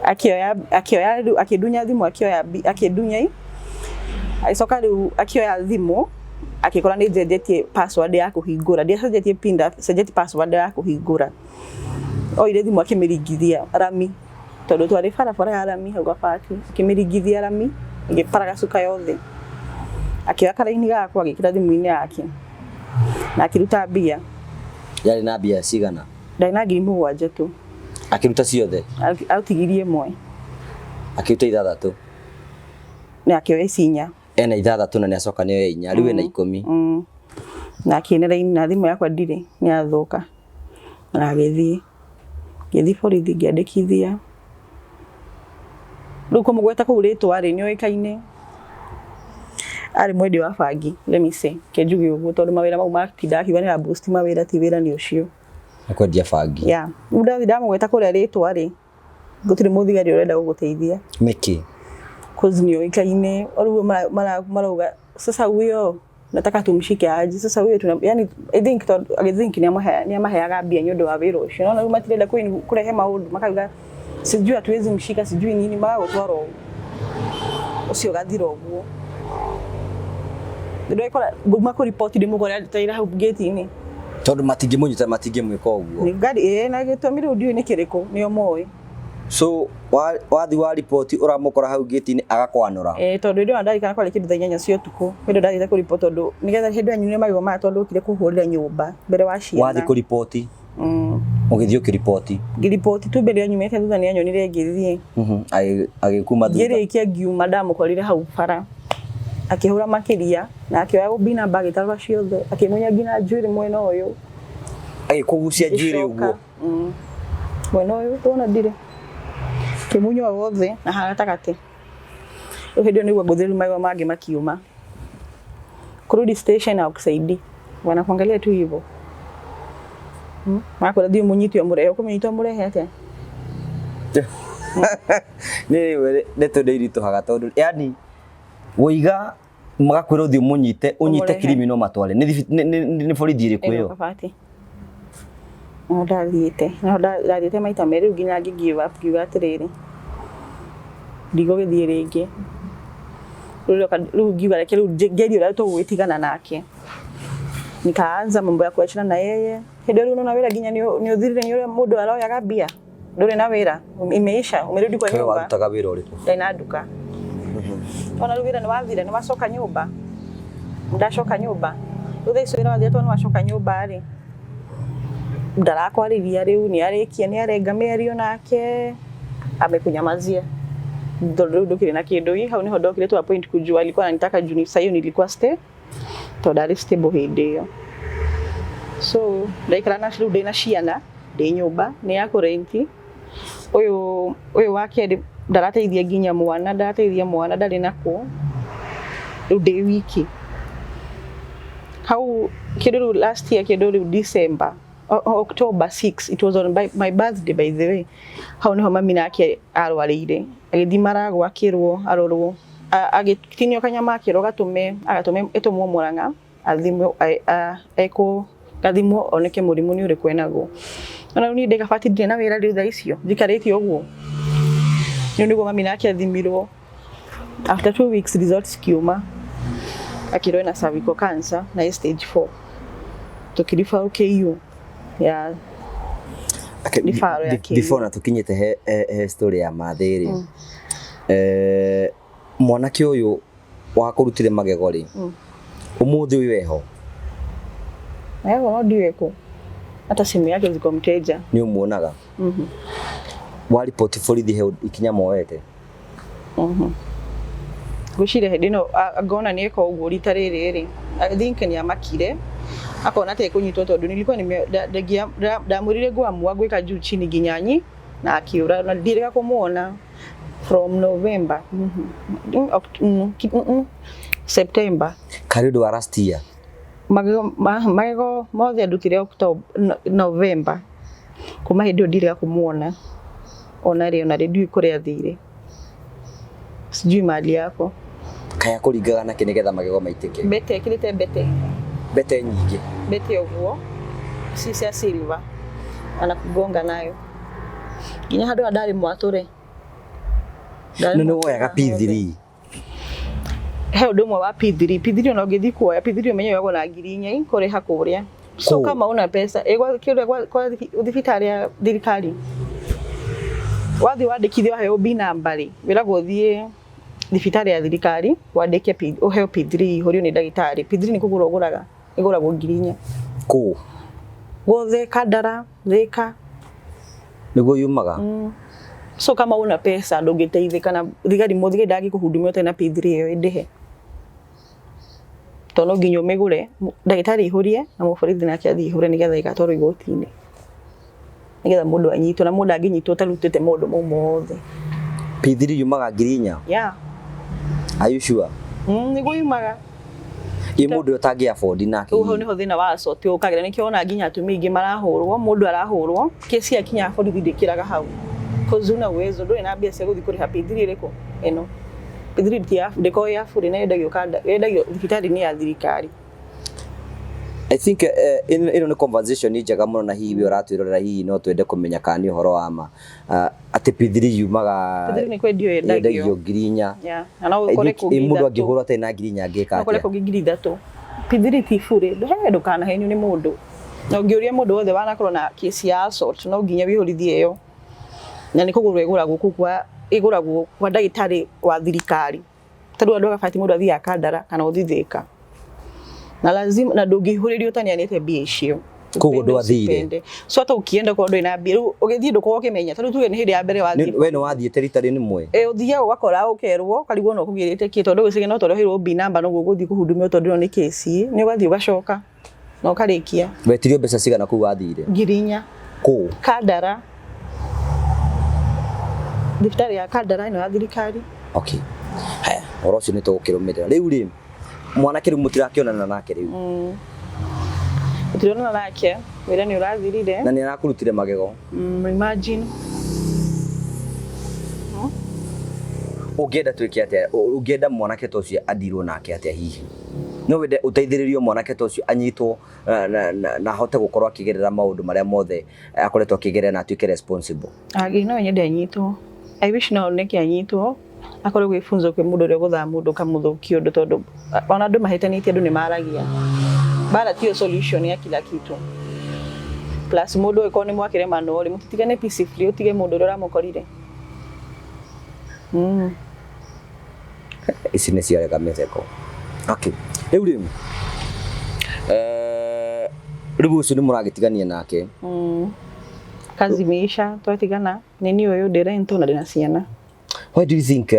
Akĩoya, akĩoya rĩu akĩndunya thimũ, akĩoya akĩndunya i agĩcoka rĩu akĩoya thimũ, akĩkora nĩ njenjetie password ya kũhingũra. Ndiacenjetie pin, ndacenjetie password ya kũhingũra. Oire thimũ akĩmĩringithia rami, tondũ twarĩ barabara ya rami hau Gabati, akĩmĩringithia rami ĩgĩparagacuka yothe. Akĩoya karaini gakwa agĩkĩra thimũ-inĩ yake na akĩruta mbia. Yarĩ na mbia cigana? Ndarĩ na 7,000 tu. Akĩruta ciothe? Autigirie ĩmwe. Akĩruta ithathatũ. Na akĩoya ici inya. Ena ithathatũ na nĩ acoka nĩ oya inya, rĩu ena 10. Na akĩne raini na thimũ yakwa ndirĩ, nĩ yathũka, na agĩthiĩ. Ngĩthiĩ borithi ngĩandĩkithia. Rĩu kũmũgweta kũu rĩtwa rĩ, nĩ oĩkaine arĩ mwendia wa bangi. Let me say, ke njuge ũguo, tondũ mawĩra mau matindaga akiuga nĩ boost mawĩra, ti wĩra nĩ ũcio. Nĩ kwendia bangi. Yeah, rĩu ndathiĩ ndamũgweta kũrĩa rĩtwa rĩ, gũtirĩ mũthigari ũrenda gũgũteithia. Nĩkĩ? Cause nĩ oĩkaine. Rĩu marauga sasa huyo nataka tumshike aje sasa huyo tuna, yani I think tondũ I think nĩ amaheaga mbia nĩ ũndũ wa wĩra ũcio. No rĩu matirenda kũrehe maũndũ, makauga sijui hatuwezi mshika, sijui nini, magagũtwara ũguo, ũcio ũgathira ũguo. Ndĩrekora nguma kũripoti ndĩmũkore anjetereire hau gate-inĩ. Tondũ matingĩmũnyita, matingĩmwĩka ũguo. Nĩ ngari ĩĩ, na gĩtũmi rĩu ndiũĩ nĩ kĩrĩkũ, nĩo moĩ. So wathi wa ripoti ũramũkora hau gate-inĩ agakwanũra? Eh, tondũ hĩndĩ ĩyo ndarikana kwarĩ kĩndũ thaa 8 cia ũtukũ, hĩndĩ ĩyo ndathiĩte kũripoti, tondũ nĩgetha hĩndĩ ĩyo nyunire magego maya, tondũ okire kũhũrĩra nyũmba mbere wa ciana. Wathi kũripoti? Ũgĩthiĩ ũkĩripoti? Ngĩripoti tu, mbere nyumĩte thutha nĩ anyonire ngĩthiĩ. Agĩkuma thutha? Ngĩrĩkia ngiuma, ndamũkorire hau bara akĩhũra makĩria na akĩoya ũbi namba agĩtarũra ciothe, akĩmunya nginya njuĩrĩ mwena ũyũ. Agĩkũgucia njuĩrĩ ũguo? Mwena ũyũ tuona ndirĩ, kĩmunya ũyũ wothe na haha gatagatĩ. Rĩu hĩndĩ ĩyo nĩguo ngũthĩrĩru magego mangĩ makiuma. Kurudi station hawakusaidii, wanakuangalia tu hivyo. Magakwĩra thiĩ mũnyite ũmũrehe, ũkũmũnyita ũmũrehe atĩa? Nĩ ndeto nĩ iritũhaga, tondũ yani woiga magakwĩra ũthiĩ ũmũnyite, ũnyite ũmũrehe. Criminal matware nĩ borithi ĩrĩkũ ĩno ĩyo? Kabati no ndathiĩte, no ndathiĩte maita merĩ, rĩu nginya ngĩ give up, ngiuga atĩrĩrĩ, ndigũgĩthiĩ rĩngĩ. Rĩu ngiuga reke rĩu ngerie ũrĩa tũgũgĩtigana nake. Nikaanza mambo ya kuachana na yeye. Hĩndĩ ĩyo rĩu nona wĩra nginya nĩ ũthirire, nĩ ũrĩa mũndũ aroyaga mbia, ndũrĩ na wĩra, imeisha, umerudi kwa Wewe nyumba. Warutaga wĩra ũrĩkũ? Ndarĩ na nduka. Ona rĩu wĩra nĩ wathira, nĩ wacoka nyũmba, ndacoka nyũmba rĩu thaa ici wĩra wathira, tondũ nĩ wacoka nyũmba rĩ, ndarakwarĩria, rĩu nĩ arĩkia, nĩ arenga mĩario nake, amekunyamazia, tondũ rĩu ndũkĩrĩ na kĩndũ. Ĩ hau nĩho ndokire to a point kujua alikuwa ananitaka juu saa hiyo nilikuwa stay, tondũ ndarĩ stable hĩndĩ ĩyo. So ndaikara na rĩu ndĩna ciana, ndĩ nyũmba nĩ ya kũrenti. Ũyũ wa kerĩ ndarateithia nginya mwana, ndarateithia mwana, ndarĩ nakuo, rĩu ndĩ wiki hau. Kĩndũ rĩu last year, kĩndũ rĩu December, October 6, it was on my birthday, by the way. Hau niho mami nake arwarĩire, agĩthiĩ Maragwa akĩrwo arorwo, agĩtinio kanyama, akĩrwo gatũme agatũme ĩtũmwo Murang'a athimwo, ekwo gathimwo oneke mũrimũ nĩ ũrĩkũ enaguo. Ona rĩu niĩ ndĩ Kabati, ndirĩ na wĩra rĩu thaa icio njikarĩte ũguo. Rĩu nĩguo mami nake athimirwo. After 2 weeks results cikiuma. Akĩrwo ena cervical cancer na ĩ stage 4. Tũkĩriba KU ya Okay, Referral ya KU. Before na tukinyite he story ya mathĩ rĩ, mwanake ũyũ wakũrutire magego rĩ, ũmũthĩ ũyũ eho? Magego no ndiũĩ kũ. Hata simu yake ziko mteja. Nĩ ũmuonaga? Mhm. Wa ripoti borithi he ikinya moete? Ngwĩciria hĩndĩ ĩno ngona nĩ eka ũguo rita rĩrĩ rĩ, I think nĩ amakire akona ta ekũnyitwo tondũ nilikuwa ndamwĩrire ngwamua ngwĩka juu chini nginya nyi na akĩũra na ndirĩga kũmuona from November, September. Karĩ ũndũ wa last year? Magego magego mothe ndutire October, November. Kuma hĩndĩ ĩyo ndirĩga kũmuona ona rĩ, ona rĩ ndiũĩ kũrĩa athire, sijui mahali yako. Kaya kũringaga nakĩ nĩgetha magego maitĩke? Mbete, ekĩrĩte mbete. Mbete nyingĩ? Mbete ũguo ci cia silver, anakugonga nayo nginya handũ harĩa ndarĩ mwatũre. Ndarĩ No nĩ woyaga mwatũre hothe. P3? He ũndũ ũmwe wa P3. P3 ona ũngĩthiĩ kuoya P3, ũmenye yoyagwo na 4,000 kũrĩha kũrĩa. So Kũ? Kama una pesa kũrĩa kwa thibitarĩ ya thirikari, wathiĩ wandĩkithio waheo B number rĩ, wĩragwo ũthiĩ thibitarĩ ya thirikari wandĩke ũheo P3 ihũrio nĩ ndagĩtarĩ. P3 nĩ kũgũra ũgũraga, ĩgũragwo 4,000. Kũ? Guothe, Kandara, Thika. Nĩguo yumaga? So kama una pesa ndũngĩteithĩka na thigari, mũthigari ndangĩkũhudumia ũtarĩ na P3 ĩyo ĩndĩhe, tondũ no nginya ũmĩgũre, ndagĩtarĩ aihũrie na mũborithi nake athiĩ aihũre nĩgetha ĩgatwarwo igoti-inĩ nĩgetha mũndũ anyitwo, na mũndũ angĩnyitwo ũtarutĩte maũndũ mau mothe. P3 yumaga 4,000? Yeah. Are you sure? Nĩguo yumaga. Ĩ mũndũ ũyũ ũtangĩ afford nake? Rĩu hau nĩho thĩna wa assault ũkagĩra. Nĩkĩo wona nginya atumia aingĩ marahũrwo. Mũndũ arahũrwo, kesi yakinya borithi ndĩkĩraga hau, cause una uwezo, ndũrĩ na mbia cia gũthiĩ kũrĩha P3 ĩrĩkũ ĩno. P3 ti ya ndĩkoragwo ya bure na yendagio kanda, yendagio thibitarĩ-inĩ ya thirikari. I think ĩno nĩ conversation njega mũno, na hihi we ũratwĩrorera hihi no twende kũmenya kana nĩ ũhoro wa ma atĩ P3 yumaga P3 nĩ kwendio yendagio. Yendagio 4,000. Yeah. Na no ũkore kũngĩ Ĩ mũndũ 3. angĩhũrwo atarĩ na 4,000 angĩka No ũkore atĩa? kũngĩ 3,000. P3 ti bure, ndũhe ndũkanahenio nĩ mũndũ. Na ũngĩũria mũndũ wothe wanakorwo na kesi ya assault, no nginya wĩihũrithie ĩyo, na nĩ kũgũrwo ĩgũragwo kũu kwa ĩgũragwo kwa ndagĩtarĩ wa thirikari. Tondũ andũ agabati mũndũ athiaga Kandara kana ũthiĩ Thĩka na lazima na ndũngĩihũrĩrio ũtaneanĩte mbia icio. Koguo Upende ndwathire? usipende. So hata ukienda korwo ndũrĩ na mbia rĩu ũgĩthiĩ ndũkorwo ũkĩmenya, tondũ tuge nĩ hĩndĩ ya mbere wathiĩ. We nĩ wathiĩte rita rĩmwe? Ĩ, ũthiaga ũgakora ũkerwo ũkarigwo no ũkũgĩrĩte kĩ, tondũ gwĩciria no tondũ ũheirwo B number noguo ũgũthiĩ kũhudumio, tondũ ĩno nĩ kesi nĩ ũgathiĩ ũgacoka na ũkarĩkia. Wetirio mbeca cigana kũu wathire? 4,000. Kũ? Kandara, thibitarĩ ya Kandara ĩno ya thirikari. Okay, haya, ũhoro ũcio nĩ tũgũkĩrũmĩrĩra. Rĩu rĩ, mwanake rĩu mũtirakĩonana nake rĩu? Tũtirionana nake, wĩra nĩ ũrathirire. Na nĩ arakũrutire magego? Imagine. Ũngĩenda twĩke atĩa? Ũngĩenda mwanake ta ũcio andirwo nake atĩa? Hihi no wende ũteithĩrĩrio mwanake ta ũcio anyitwo na ahote gũkorwo akĩgerera maũndũ marĩa mothe akoretwo akĩgerera na atuĩke responsible? Agi no nyende anyitwo. I wish no oneke anyitwo akorwo gwĩ funzo kwĩ mũndũ ũrĩa ũgũthaa mũndũ ũkamũthũkia ũndũ, tondũ ona andũ mahĩtanĩtie andũ nĩ maragia. Mbara tiyo solution ya kila kitu. Plus mũndũ ũyũ korwo nĩ mwakĩremanwo rĩ, mũtitigane peacefully, ũtige mũndũ ũrĩa ũramũkorire. Ici nĩ ciarega mĩtheko. Okay, rĩu rĩ, rĩu ũcio nĩ mũragĩtigania nake? Kazi imeisha, twatigana nĩ niĩ ũyũ ndĩ rento na ndĩna ciana. Why do you think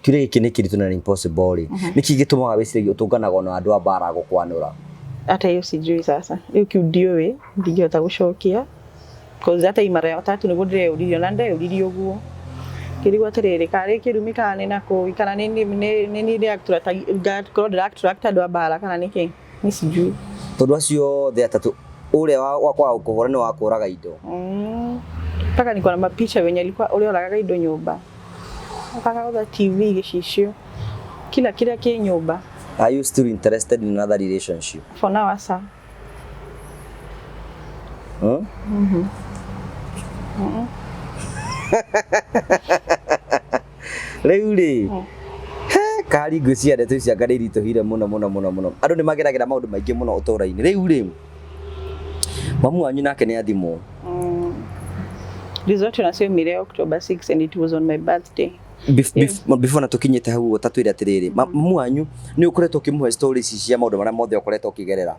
kĩũria gĩkĩ nĩ kĩritũ na nĩ impossible rĩ, nĩkĩ gĩtũmaga wĩciragie ũtũnganaga na andũ a mbara gũkwanũra? Hata hiyo sijui. Sasa rĩu kiu ndiũĩ, ndingĩhota gũcokia, cause hata hii mara ya tatu nĩguo ndĩreyũririe, na ndeyũririe ũguo ngĩrigwo atĩrĩrĩ, karĩ kĩrumi kana nĩ nakũ, kana nĩ ngakorwo ndĩra attract andũ a mbara kana nĩkĩ, ni sijui. Tondũ acio othe atatũ, ũrĩa wa kwaga gũkũhũra nĩ wa kũraga indo. Mpaka niko na mapicha wenye alikuwa ũrĩa oragaga indo nyũmba, akagũtha TV, gĩcicio, kila kĩrĩa kĩ nyũmba. Are you still interested in another relationship? For now, asa. Hmm? Mm. Rĩu rĩ, he Thirikari ngwĩciria ndeto ici anga nĩ iritũhire mũno mũno mũno mũno. Andũ nĩ mageragĩra maũndũ maingĩ mũno ũtũũro-inĩ. Rĩu rĩ, mamu wanyu nake nĩ athimwo. Result nacio October 6 and it was on my birthday. Before na tũkinyĩte hau ũguo, ta twĩre atĩrĩrĩ, mamu wanyu nĩ ũkoretwo ũkĩmũhe stories ici cia maũndũ marĩa mothe ũkoretwo ũkĩgerera?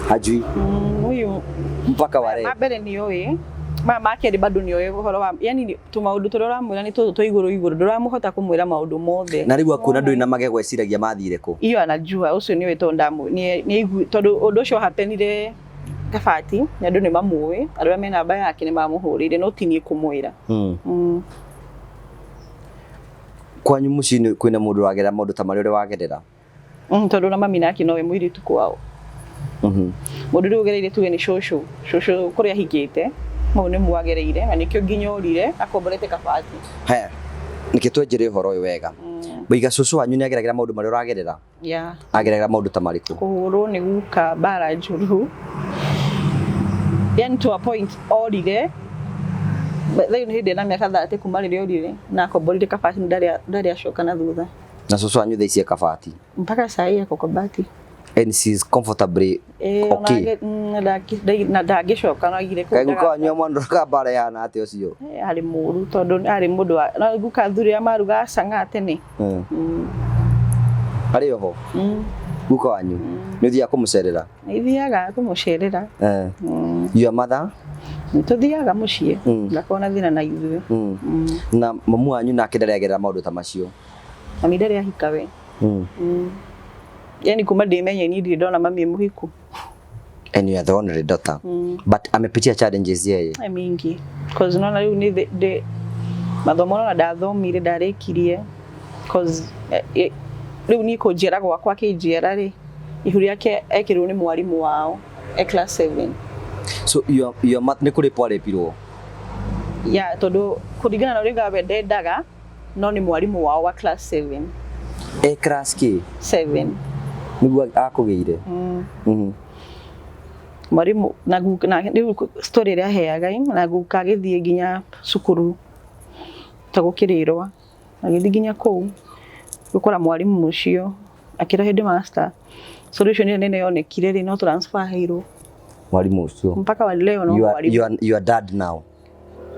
Hajui? Huyu mpaka wa leo? Ma mbere nĩ oĩ, maya ma kerĩ bado nĩ oĩ ũhoro wa, yani tũmaũndũ tũrĩa ũramwĩra nĩ tũtũ twa igũrũ igũrũ, ndũramũhota kũmwĩra maũndũ mothe. Na rĩu akuona ndũrĩ na magego eciragia mathire kũ? Iyo anajua, ũcio nĩ oĩ tondũ ndamũ nĩ tondũ ũndũ ũcio happenire Kabati na andũ nĩ mamũĩ, andũ arĩa me namba yake nĩ mamũhũrĩire, no ti niĩ kũmwĩra. Kwanyu mũciĩ kwĩna mũndũ ũragerera maũndũ ta marĩa ũrĩa wagerera? Tondũ na mami nake nowe mũirĩtu kwao. Mũndũ rĩu ũgereire tuge nĩ cũcũ, cũcũ kũrĩa ahikĩte, mau nĩ mwagereire na nĩkĩo nginya orire akomborete Kabati. Haya, nĩkĩ twenjere ũhoro ũyũ wega. Waiga cũcũ wanyu nĩ ageragĩra maũndũ marĩa ũragerera? Yeah. Ageragĩra maũndũ ta marĩkũ? Kũhũrwo nĩ guka mbara njũru. Yani to a point orire. Rĩu nĩ hĩndĩ na mĩaka 30 kuma rĩrĩa orire na akomborire Kabati, ndarĩ acoka na thutha. Na cũcũ wanyu thaa ici e Kabati? Mpaka saa hii ako Kabati. And she is comfortably okay? Na ndangĩcoka, no aigire kũu. Kaĩ guka wanyu amwandũraga mbara ĩhana atĩa ũcio? Arĩ mũru tondũ arĩ mũndũ wa no guka athuri arĩa marugaga cang'aa tene. Arĩ oho? Guka wanyu? Nĩ ũthiaga kũmũcerera? Nĩ thiaga kũmũcerera. Your mother? Nĩ tũthiaga mũciĩ. Ndakoragwo na thĩna na ithuĩ. Na mamu wanyu nake ndarĩ agerera maũndũ ta macio? Mami ndarĩ ahika we. Yani kuma ndĩmenye niĩ ndirĩ ndona mami e mũhiku. And you are the only daughter. But amepitia challenges yeye? Mingi. Cause naona rĩu nĩ ndĩ mathomo nona ndathomire ndarĩkirie, cause rĩu niĩ kũnjiara gwakwa akĩnjiara rĩ, ihu rĩake ekĩrwo nĩ mwarimũ wao e class 7. So your nĩ kũrĩpwo arĩpirwo? Yeah, tondũ kũringana na ũrĩa we ndendaga, no nĩ mwarimũ wao wa class 7. E class kĩ? 7. Nĩguo akũgĩire? Mwarimu na guka na rĩu story ĩrĩa aheaga na guka agĩthiĩ nginya cukuru ta gũkĩrĩrwa, agĩthiĩ nginya kũu gũkora mwarimũ ũcio akĩra headmaster solution ĩrĩa nene yonekire rĩ, no transfer aheirwo. Mwarimu ũcio? Mpaka wa leo no mwarimu. You are dad now?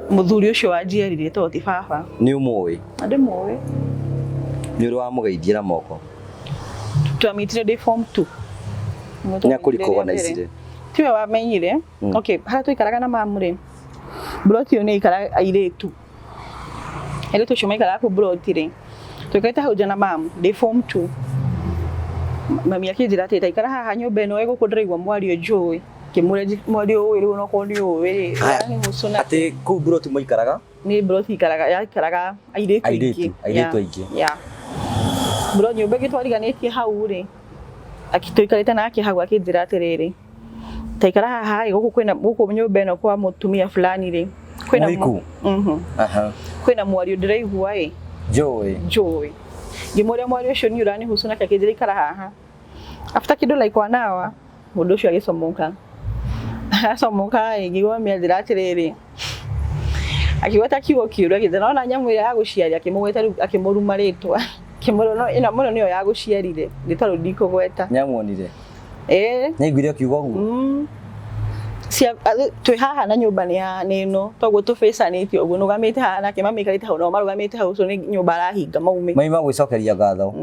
Mũthuri ũcio wanjiarire tondũ ti baba. Nĩ ũmũĩ? Na ndĩmũĩ. Nĩ ũrĩ wamũgeithia na moko? Twamitire ndĩ form 2. Nĩ akũrikoganicire? Tiwe wamenyire. Okay, harĩa twaikaraga na mamu rĩ, mburoti ĩyo nĩ ikaraga airĩtu. Airĩtu acio maikaraga kũu mburoti rĩ, tũikarĩte hau nja na mamu ndĩ form 2. Mami akĩnjĩra atĩ taikara haha nyũmba ĩno ĩ gũkũ ndĩraigua mwario njũĩ. Ngĩmũria mwario ũĩ rĩu onokorwo nĩ ũĩ rĩ, ũranihusu na Atĩ kũu mburoti mwaikaraga? Nĩ mburoti ikaraga, yaikaraga airĩtu aingĩ. Airĩtu aingĩ. Yeah. Mburoti nyũmba ĩngĩ twariganĩtie hau rĩ, tũikarĩte nake hau akĩnjĩra atĩrĩrĩ, taikara haha ĩ, gũkũ kwĩna gũkũ nyũmba ĩno kwa mũtumia fulani rĩ, kwĩna Mũhiku? Kwĩna mwario ndĩraigua ĩ. Njũĩ. Njũĩ. Ngĩmũria mwario ũcio nĩ ũranihusu nake akĩnjĩra ikara haha. After kĩndũ like 1 hour, mũndũ ũcio agĩcomoka. Acomoka ĩ, ngĩigua mami anjĩra atĩrĩrĩ, akĩgweta kiugo kĩũru akĩnjĩra nona nyamũ ĩrĩa ya gũciaria, akĩmũgweta rĩu akĩmũruma rĩtwa. Akĩmwĩra no ĩno mũno nĩyo ya gũciarire, rĩtwa rĩu ndikũgweta. Nĩamuonire? Ĩĩ. Nĩaiguire ũkiuga ũguo? Twĩ haha na nyũmba nĩ ya nĩ ĩno, toguo tũbĩcanĩtie ũguo, nũgamĩte haha nake mami aikarĩte hau nao marũgamĩte hau, ũcio nĩ nyũmba arahinga maume. Mami magwĩcokeria ngatho.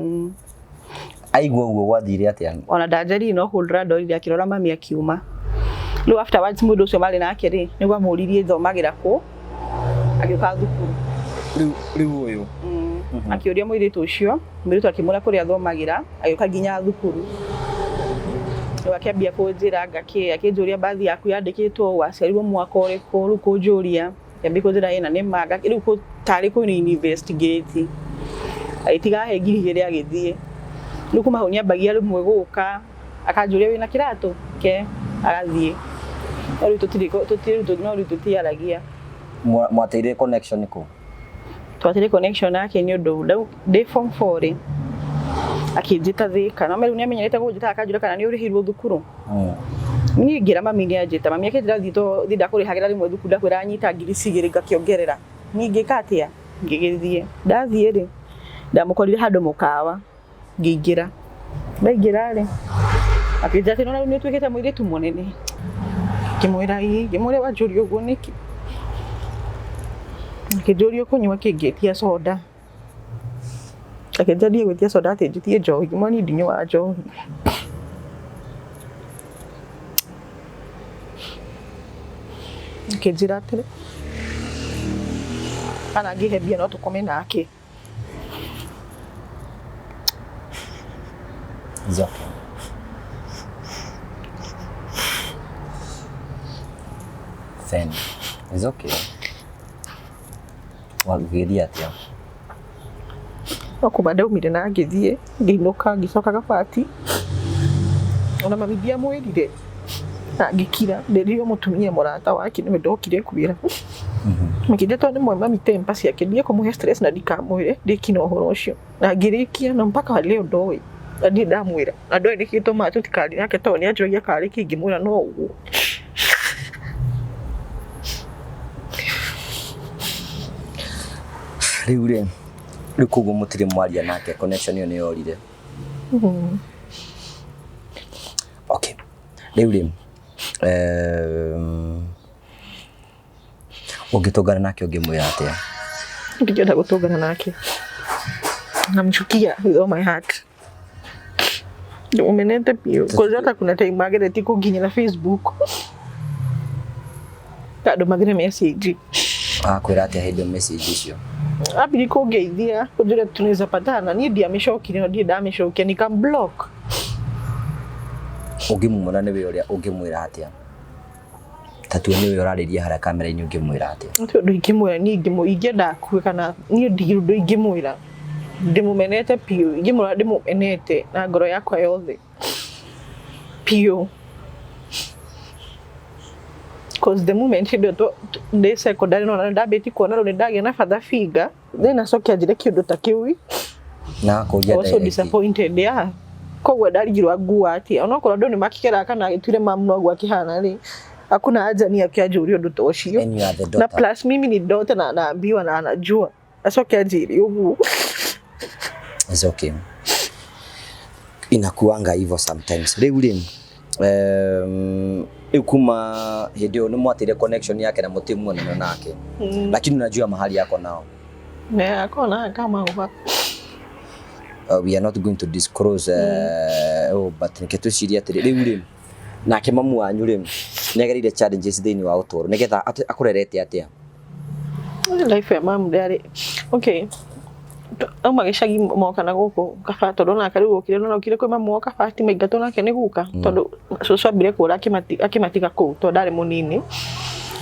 Aigua ũguo gwathire atĩa? Ona ndanjaririe no kũndora ndorire akĩrora mami akiuma. Rĩu afterwards mũndũ ũcio marĩ nake rĩ, nĩguo amũririe thomagĩra kũ, agĩũka thukuru. Rĩu ũyũ? Akĩũria mũirĩtu ũcio, mũirĩtu akĩmwĩra kũrĩa athomagĩra, agĩũka nginya thukuru. Rĩu akĩambia kũnjĩra ngakĩ, akĩnjũria bathi yaku yandĩkĩtwo, waciarirwo mwaka ũrĩkũ, rĩu kũnjũria. Akĩambia kũnjĩra ĩna nĩ ma, rĩu tarĩ kũ investigate. Agĩtiga ahe 2,000 agĩthiĩ. Rĩu kuma hau nĩambagia rĩmwe gũka, akanjũria wĩna kĩratũ, ke, agathiĩ. No rĩu tũtirĩ, tũtirĩ, no rĩu tũtiaragia. Mwateire connection kũ? Twateire connection nake nĩ ũndũ rĩu ndĩ form 4 rĩ, akĩnjĩta Thĩka. No rĩu nĩamenyerete kũnjĩta akanjũria kana nĩ ũrĩhirwo thukuru. Niĩ ngĩra mami nĩanjĩta, mami akĩnjĩra thiĩ to thiĩ ndakũrĩhagĩra rĩmwe thukuru ndakwĩra nyita 2,000 ngakĩongerera. Niĩ ngĩka atĩa? Ngĩgĩthiĩ. Ndathiĩ rĩ, Ndamukorire handu mukawa ngiingira. Ndaingira ri akĩnjĩra atĩ nĩwona rĩu nĩũtuĩkĩte mũirĩtu mũnene. Ngĩmwĩra ĩĩ, ngĩmũria wanjũria ũguo nĩkĩ? Akĩnjũria ũkũnyua kĩ, ngĩtia soda. Akĩnjĩra ndige gwĩtia soda atĩ njĩtie njohi, ngĩmwĩra niĩ ndinyuaga njohi. Akĩnjĩra atĩrĩ, kana angĩhe mbia no tũkome nake. It's okay. Then, it's okay. Wagĩthiĩ atĩa? No kuma ndaumire na ngĩthiĩ ngĩinũka ngĩcoka Gabati ona mami ndiamwĩrire na ngĩkira ndĩrire mũtumia mũrata wake nĩwe ndokire kwĩra. Makĩnjĩra tondũ nĩ moĩ mami temper ciake ndige kũmũhe stress na ndikamwĩre ndĩkina ũhoro ũcio na ngĩrĩkia na mpaka wa leo ndoĩ na ndirĩ ndamwĩra na ndoĩ nĩkĩ gĩtũmaga tũtikarie nake tondũ nĩ anjũragia karĩ kĩ ngĩmwĩra no ũguo. Rĩu rĩ, rĩu koguo mũtirĩ mwaria nake connection ĩyo nĩ yorire. Okay. Rĩu rĩ, ũngĩtũngana nake ũngĩmwĩra atĩa? Ndingĩenda gũtũngana nake. Namchukia with all my heart. Ndĩmũmenete biũ. Kwanza hata kuna time ageretie kũnginyĩra Facebook. Andũmagĩre message. Akwĩra atĩa hĩndĩ ĩyo message icio? Ambire kũngeithia kũnjĩra tunaweza patana, niĩ ndiamĩcokire na ndirĩ ndamĩcokia nikamblock. Ũngĩmumuona nĩwe ũrĩa ũngĩmwĩra atĩa? Ta tua nĩwe ũrarĩria harĩa kamera-inĩ ũngĩmwĩra atĩa? Gũtirĩ ũndũ ingĩmwĩra niĩ ingĩenda akue kana niĩ ndirĩ ũndũ ingĩmwĩra. Ndĩmũmenete biũ, ingĩmwĩra ndĩmũmenete na ngoro yakwa yothe biũ. Cause the moment hĩndĩ ĩyo ndĩ secondary no ndambĩtie kuona rĩu nĩndagĩa na father figure then acoke anjĩre kĩũndũ ta kĩu. Na akũria I was so direct. disappointed, yeah. Koguo ndarigirwo angua atĩa onokorwo andũ nĩmakĩgeraga kana agĩtuire mamu noguo akĩhana rĩ, hakuna haja niĩ akĩanjũria ũndũ ta ũcio. And you are the Na daughter. plus mimi ni daughter na naambiwa na anajua acoke anjĩre ũguo. It's okay. Inakuanga hivyo sometimes. Rĩu rĩ, rĩu kuma hĩndĩ ĩyo nĩ mwateire connection yake na mũtimuonana nake. Lakini unajua mahali yako nao. Na akona kama uba. We are not going to disclose oh, but nĩkĩ twĩcirie atĩrĩ rĩu rĩ nake mamu wanyu rĩ nĩagereire challenges thĩinĩ wa ũtũũro nĩgetha akũrerete atĩa? Life ya mamu ndĩarĩ okay. Auma gĩcagi moka na gũkũ Kabati tondũ onake rĩu okire no okire kwĩ mamu wao Kabati maingatwo nake nĩ guka tondũ cũcũ ambire kũra akĩmatiga kũu tondũ ndarĩ mũnini.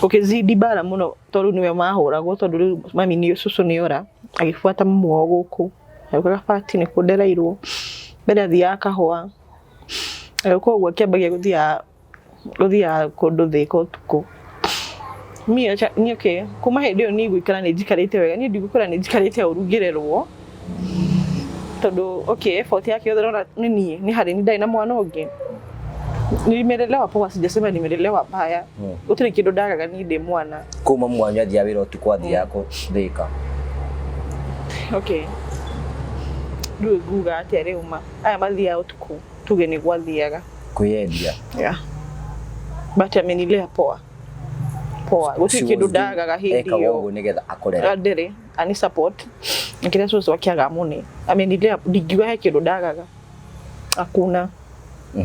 Gũkĩzidi bara mũno tondũ nĩwe mahũragwo tondũ rĩu mami nĩ cũcũ nĩora agĩbuata mamu wao gũkũ agĩũka Kabati nĩkuo ndereirwo. Mbere athiaga kahũa agĩũka ũguo akĩambagia gũthiaga kũndũ Thĩka ũtukũ. Niĩ okay, kuma hĩndĩ ĩyo niĩ gũikara nĩ njikarĩte wega niĩ ndigũkora nĩ njikarĩte ũru ngĩrerwo tondũ okay effort yake yothe ndona nĩ niĩ nĩ harĩ niĩ ndarĩ na mwana ũngĩ. Nimelelewa poa, sijasema nimelelewa baya. Gũtirĩ kĩndũ ndagaga niĩ ndĩ mwana. Kũu mamu wanyu athiaga wĩra ũtukũ athiaga Thĩka. Okay. Rĩu nguga atĩa rĩu ma aya mathiaga ũtukũ tuge nĩguo athiaga. Kwĩyendia. Yeah. But amenilea poa. Poa. Gũtirĩ kĩndũ ndagaga hĩndĩ ekaga ĩyo. ũguo nĩgetha akũrere. Andere ani support nikĩrĩa cũcũ akĩaga mũne amenilea ndingiuga he kĩndũ ndagaga hakuna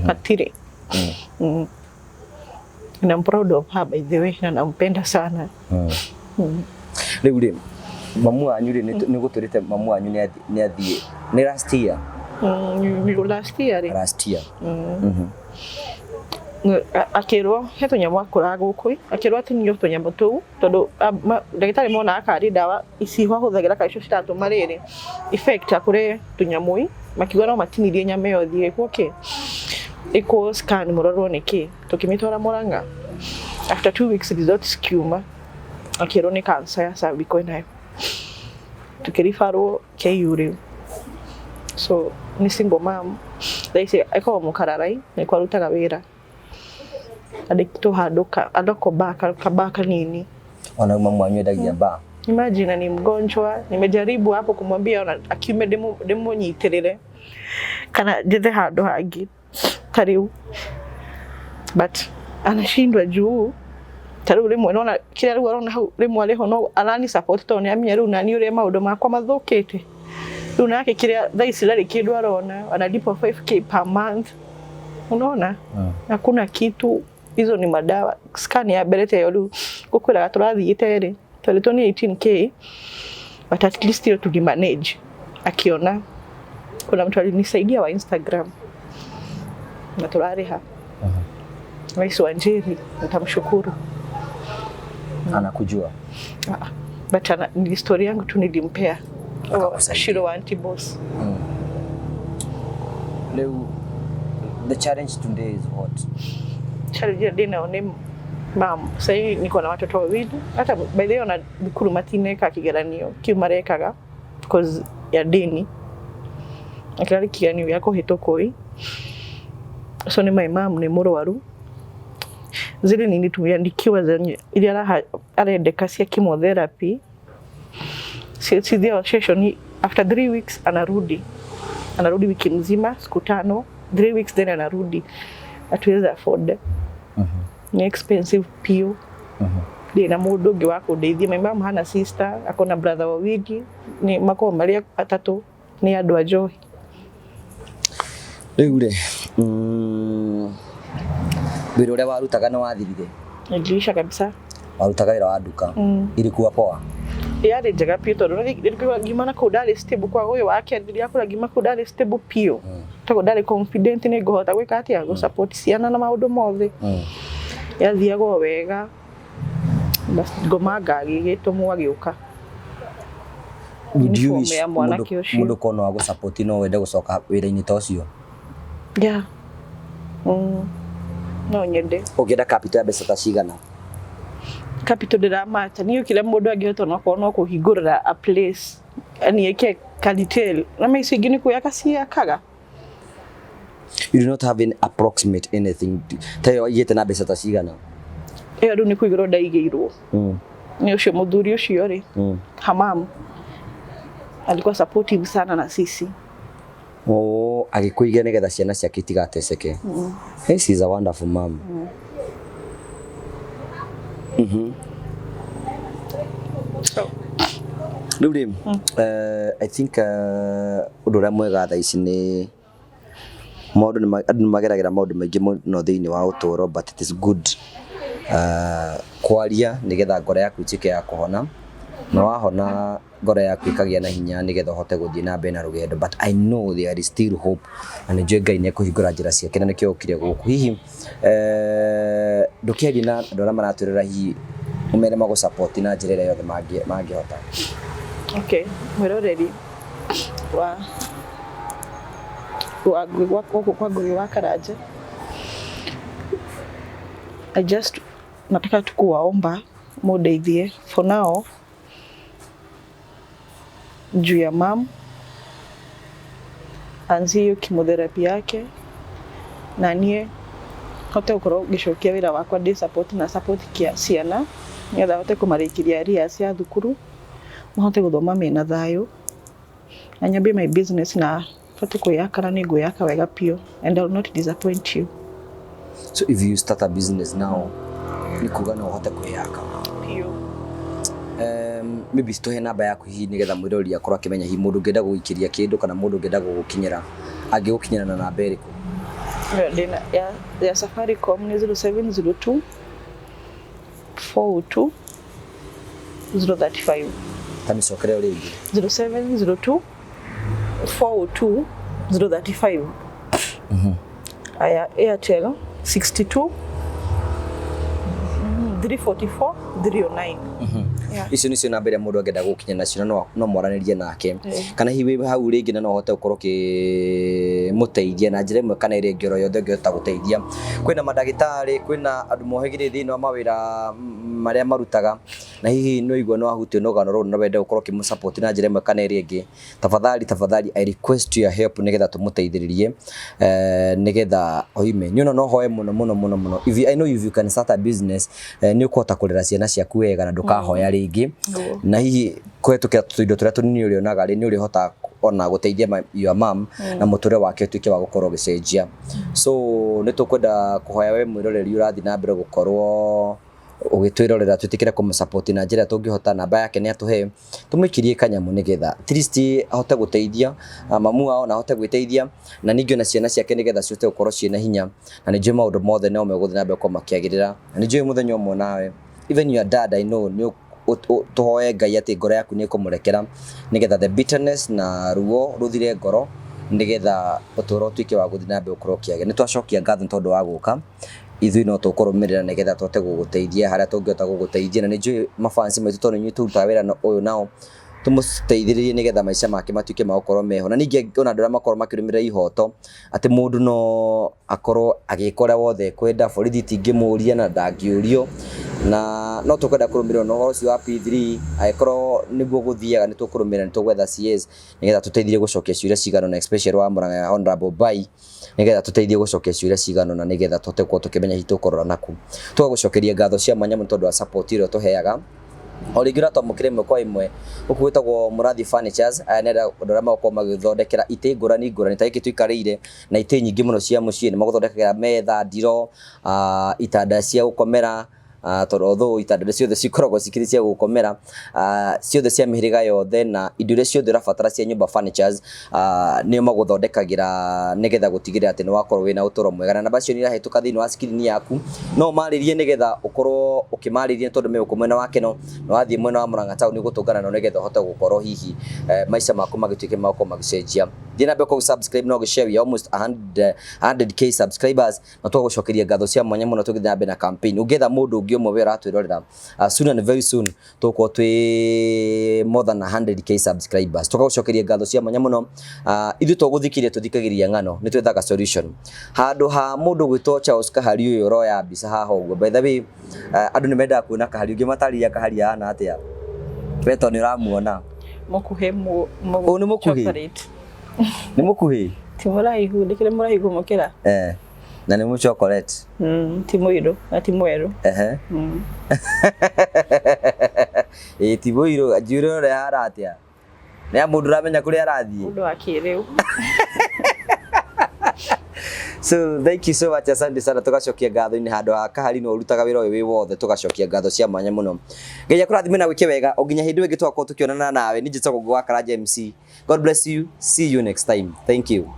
hatirĩ. And I'm proud of her by the way na nampenda sana. Rĩu rĩ mamu wanyu rĩ nĩ gũtũrĩte mamu wanyu nĩ athiĩ nĩ last year? Last year rĩ. Last year. Akĩrwo he tũnyamũ akũraga gũkũ akĩrwo atinio tũnyamũ tũu tondũ ndagĩtarĩ monaga karĩ ndawa ici ahũthagĩra karĩ icio ciratũma rĩrĩ effect akũre tũnyamũ makiuga no matinirie nyama ĩyo ĩthiĩ ĩkwo kĩ ĩkwo scan mũrorwo nĩkĩ tũkĩmĩtwara Murang'a after 2 weeks results cikiuma akĩrwo nĩ cancer ya cervical ĩnayo tũkĩribarwo KU rĩu so nĩ single mom thaa ici akoragwo Mũkararai nĩkuo arutaga wĩra andĩkĩtwo handũ andoko bar kabaa kanini. Ona mamu wanyu endagia bar? Imagine ni mgonjwa, nimejaribu hapo kumwambia ona akiume ndimunyitirire kana njethe handu hangi ta riu, but anashindwa juu ta riu rimwe nona kiria riu arona hau rimwe ariho no arani support tondu niamenya riu nani uria maundu makwa mathukite. Riu nake kiria thaa ici ndarĩ kindu arona, analipwa 5K per month, unaona? Hakuna kitu, hizo ni madawa. Scan ya mbere ta ĩyo rĩu ngũkwĩraga tũrathiĩte rĩ, tweritwo ni 18K, but at least hiyo tulimanage. Akiona kuna mtu alinisaidia wa Instagram na turariha. Rais wa Njeri, nitamshukuru. Anakujua? Ah, but ni story yangu tu nilimpea. Akakusaidia. Shiro wa anti-boss. Rĩu the challenge today is what? Challenge ndĩ nayo nĩ mam. Sasa niko na watoto wawili, hata by the way ona thukuru matineka kigeranio kiu marekaga because ya dini, na kĩrarĩ kĩgeranio gĩa kũhĩtũkwo ĩ. So nĩ my mom nĩ mũrwaru, zile nini tumeandikiwa zenye iria arendeka cia chemotherapy cithiaga session after 3 weeks, anarudi wiki mzima, siku 5, 3 weeks, then anarudi. Hatuwezi afford, ni expensive piũ. Ndĩ na mũndũ ũngĩ wa kũndeithia. My mom hana sister, akona brother wawili, ni makoragwo marĩ atatũ, nĩ andũ a njohi. Rĩu rĩ, wĩra ũrĩa warutaga nĩ wathirire? Iliisha kabisa. Warutaga wĩra wa nduka? Mm. Ilikuwa poa? Yarĩ njega piũ tondũ ngima na kũu ndarĩ stable kwa ũyũ wake ndirakũra ngima kũu ndarĩ stable piũ, tondũ ndarĩ confident nĩ ngũhota gwĩka atĩa, gũ support ciana na maũndũ mothe. Yathiaga o wega. Bas ngoma ngari ĩgĩtũmwo agĩũka. Would you Uniform wish ya mwanake ũcio. Mũndũ korwo no agũ support, no wende gũcoka wĩra-inĩ ta ũcio? Yeah. No nyende. Ũngĩenda capital ya mbeca ta cigana? Capital ndĩramata niĩ kĩrĩa mũndũ angĩhota onakorwo no kũhingũrĩra a place, yani ĩke ka retail, na maicio ingĩ nĩ kwĩyaka ciĩyakaga. You do not have any approximate anything ta ĩyo igĩte na mbeca ta cigana? Ĩyo rĩu nĩ kũigĩrwo ndaigĩirwo nĩ ũcio mũthuri ũcio rĩ. Hamam alikuwa supportive sana na sisi. Oh, agĩkũiga nĩgetha ciana ciake itigateceke. Hey, she's a wonderful mom. So, Rĩu rĩ, I think ũndũ ũrĩa mwega thaa ici nĩ maũndũ andũ nĩ mageragĩra maũndũ maingĩ mũno thĩinĩ wa ũtũũro, but it is good kwaria nĩgetha ngoro yaku ĩtuĩke ya kũhona, na wahona ngoro yaku ĩkagĩa na hinya nĩgetha ũhote gũthiĩ na mbere na rũgendo. But I know there is still hope, na nĩ njũĩ Ngai nĩ ekũhingũra njĩra ciake, na nĩkĩo ũkire gũkũ. Hihi ndũkĩarie na andũ arĩa maratwĩrora, hihi ũmere magũ support na njĩra ĩrĩa yothe mangĩhota. Okay, mwĩroreri wa gũkũ kwa Ngugi wa Karanja, I just nataka tu kuwaomba mundeithie for now juu ya mam anzie hiyo chemotherapy yake, na niĩ hote gũkorwo ngĩcokia wĩra wakwa, ndĩ support na support kia ciana nĩgetha hote kũmarĩkĩria arrears ya thukuru, mahote gũthoma mena thayũ, na nyambie my business na hote kwĩyaka, na nĩ ngwĩyaka wega piũ, and I will not disappoint you. So if you start a business now, nĩ kuga no ũhote kwĩyaka? Piũ. Maybe tũhe namba yaku hihi nĩgetha mwĩroreri akorwo akĩmenya hihi mũndũ ũngĩenda gũgũikĩria kĩndũ kana mũndũ ũngĩenda gũgũkinyĩra angĩgũkinyĩra na namba ĩrĩkũ? Ndĩna ya Safaricom nĩ 0702 402 035. Ta mĩcokere o rĩngĩ. 0702 402 035. Aya, Airtel 62 344 309. Yeah. Icio nĩcio namba ĩrĩa mũndũ angĩenda gũkinya nacio na no mwaranĩrie nake, Eh. kana hihi wĩ hau rĩngĩ na no ũhote gũkorwo ũkĩmũteithia na njĩra ĩmwe kana ĩrĩa ĩngĩ, oro yothe ũngĩhota gũteithia. Kwĩna mandagĩtarĩ, kwĩna andũ mohĩgĩrĩire thĩinĩ wa mawĩra. marĩa marutaga, na hihi nĩ ũigua nĩ wahutio nĩ rũgano rũrũ na wende gũkorwo ũkĩmũ na njĩra ĩmwe kana ĩrĩa ĩngĩ, tafadhali, tafadhali, I request your help nĩgetha tũmũteithĩrĩrie, nĩgetha oime. Niĩ ona no hoe mũno mũno mũno mũno. If you, I know if you can start a business, nĩ ũkũhota kũrera ciana ciaku wega na ndũkahoya rĩngĩ. Na hihi kũhetũkĩra tũindo tũrĩa tũnini ũrĩonaga rĩ, nĩ ũrĩhota ona gũteithia your mom na mũtũrĩre wake ũtuĩke wa gũkorwo ũgĩcenjia. So nĩ tũkwenda kũhoya we mwĩroreri ũrathiĩ na mbere gũkorwo ũgĩtwĩrorera, twĩtĩkĩre kũmũ na njĩra tũngĩhota. Namba yake nĩ atũhe, tũmũikĩrie kanyamũ nĩgetha at least ahote gũteithia mamu wao na ahote gwĩteithia, na ningĩ ona ciana ciake nĩgetha cihote gũkorwo ciĩna hinya. Na nĩ njũĩ maũndũ mothe no megũthiĩ na mbere gũkorwo makĩagĩrĩra, na nĩ njũĩ mũthenya ũmwe nawe, even your dad, I know nĩ tũhoe Ngai atĩ ngoro yaku nĩ ĩkũmũrekera, nĩgetha the bitterness na ruo rũthire ngoro, nĩgetha ũtũũro ũtuĩke wa gũthiĩ na mbere gũkorwo ũkĩagĩra. Nĩ twacokia ngatho nĩ tondũ wa gũka. Ithuĩ no tũkũrũmĩrĩra nĩgetha tũhote gũgũteithia harĩa tũngĩhota gũgũteithia, na nĩ njũĩ mafansi maitũ, tondũ inyuĩ tũrutaga wĩra ũyũ nao, tũmũteithĩrĩrie nĩgetha maica make matuĩke ma gũkorwo meho. Na ningĩ ona andũ arĩa makorwo makĩrũmĩrĩra ihoto, atĩ mũndũ no akorwo agĩka ũrĩa wothe ekwenda, borithi itingĩmũria na ndangĩũrio, na no tũkwenda kũrũmĩrĩra na ũhoro ũcio wa P3. Angĩkorwo nĩguo gũthiaga, nĩ tũkũrũmĩrĩra, nĩ tũgwetha CS nĩgetha tũteithie gũcokia ciũria cigana ũna, especially wa Murang'a, Honorable Bai, nĩgetha tũteithie gũcokia ciũria cigana ũna, nĩgetha tũhote gũkorwo tũkĩmenya hihi tũkũrora naku. Tũgagũcokeria ngatho cia mwanya mũno tondũ wa support ĩrĩa ũtũheaga. O rĩngĩ ũratwamũkĩra ĩmwe kwa ĩmwe gũkũ gwĩtagwo Mũrathi Furnitures. Aya nĩ andũ arĩa magũkorwo magĩthondekera itĩ ngũrani ngũrani ta gĩkĩ tũikarĩire, na itĩ nyingĩ mũno cia mũciĩ. Nĩ magũthondekagĩra metha, ndiro, itanda cia gũkomera, tondũ although itanda ciothe cikoragwo cikĩrĩ cia gũkomera, ciothe cia mĩhĩrĩga yothe, na indo iria ciothe ũrabatara cia nyũmba, furnitures, nĩo magũthondekagĩra nĩgetha gũtigĩrĩra atĩ nĩ wakorwo wĩna ũtũro mwega. Na namba icio nĩ irahĩtũka thĩinĩ wa screen yaku, no marĩrie nĩgetha ũkorwo ũkĩmarĩria, tondũ me gũkũ mwena wa Keno, na wathiĩ mwena wa Murang'a town ũgũtũngana nao, nĩgetha ũhote gũkorwo hihi maica maku magĩtuĩke ma gũkorwo magĩcenjia. Thiĩ na mbere kũ subscribe na ũgĩ share. We are almost 100, 100K subscribers, na tũgagũcokeria ngatho cia mwanya mũno tũgĩthiĩ na mbere na campaign. Ũngĩetha mũndũ ũngĩ ũmwe we ũratwĩrorera, soon and very soon tũgũkorwo twĩ more than 100K subscribers. Tũgagũcokeria ngatho cia mwanya mũno. Ithuĩ to gũthikĩrĩria tũthikagĩrĩria ng'ano, nĩ twethaga solution handũ ha mũndũ gwĩtwo Charles Kahari ũyũ ũroya mbica haha ũguo. By the way, andũ nĩ mendaga kuona Kahari. Ũngĩmatarĩria Kahari ahana atĩa we, tondũ nĩ ũramuona? Mũkuhĩ mu Ũyũ nĩ mũkuhĩ? Chocolate. Nĩ mũkuhĩ? Ti mũraihu, ndĩkĩrĩ mũraihu kũmũkĩra. Eh, na nĩ mũ chocolate. Ti mũirũ na ti mwerũ. Ehe. Ĩ ti mũirũ, njuĩrĩ ũrĩa ĩhana atĩa? Nĩ ya mũndũ ũramenya kũrĩa arathiĩ. Mũndũ wa kĩrĩu. So thank you so much, asante sana. Tugacokia ngatho-inĩ handũ ha Kahari no ũrutaga wĩra ũyũ wĩ wothe, tugacokia ngatho cia mwanya mũno. Ngai akũrathime na gwĩke wega o nginya hĩndĩ ĩyo ĩngĩ tũgakorwo tũkĩonana nawe. Niĩ njĩtagwo Ngũgũ wa Karanja MC. God bless you, see you next time, thank you.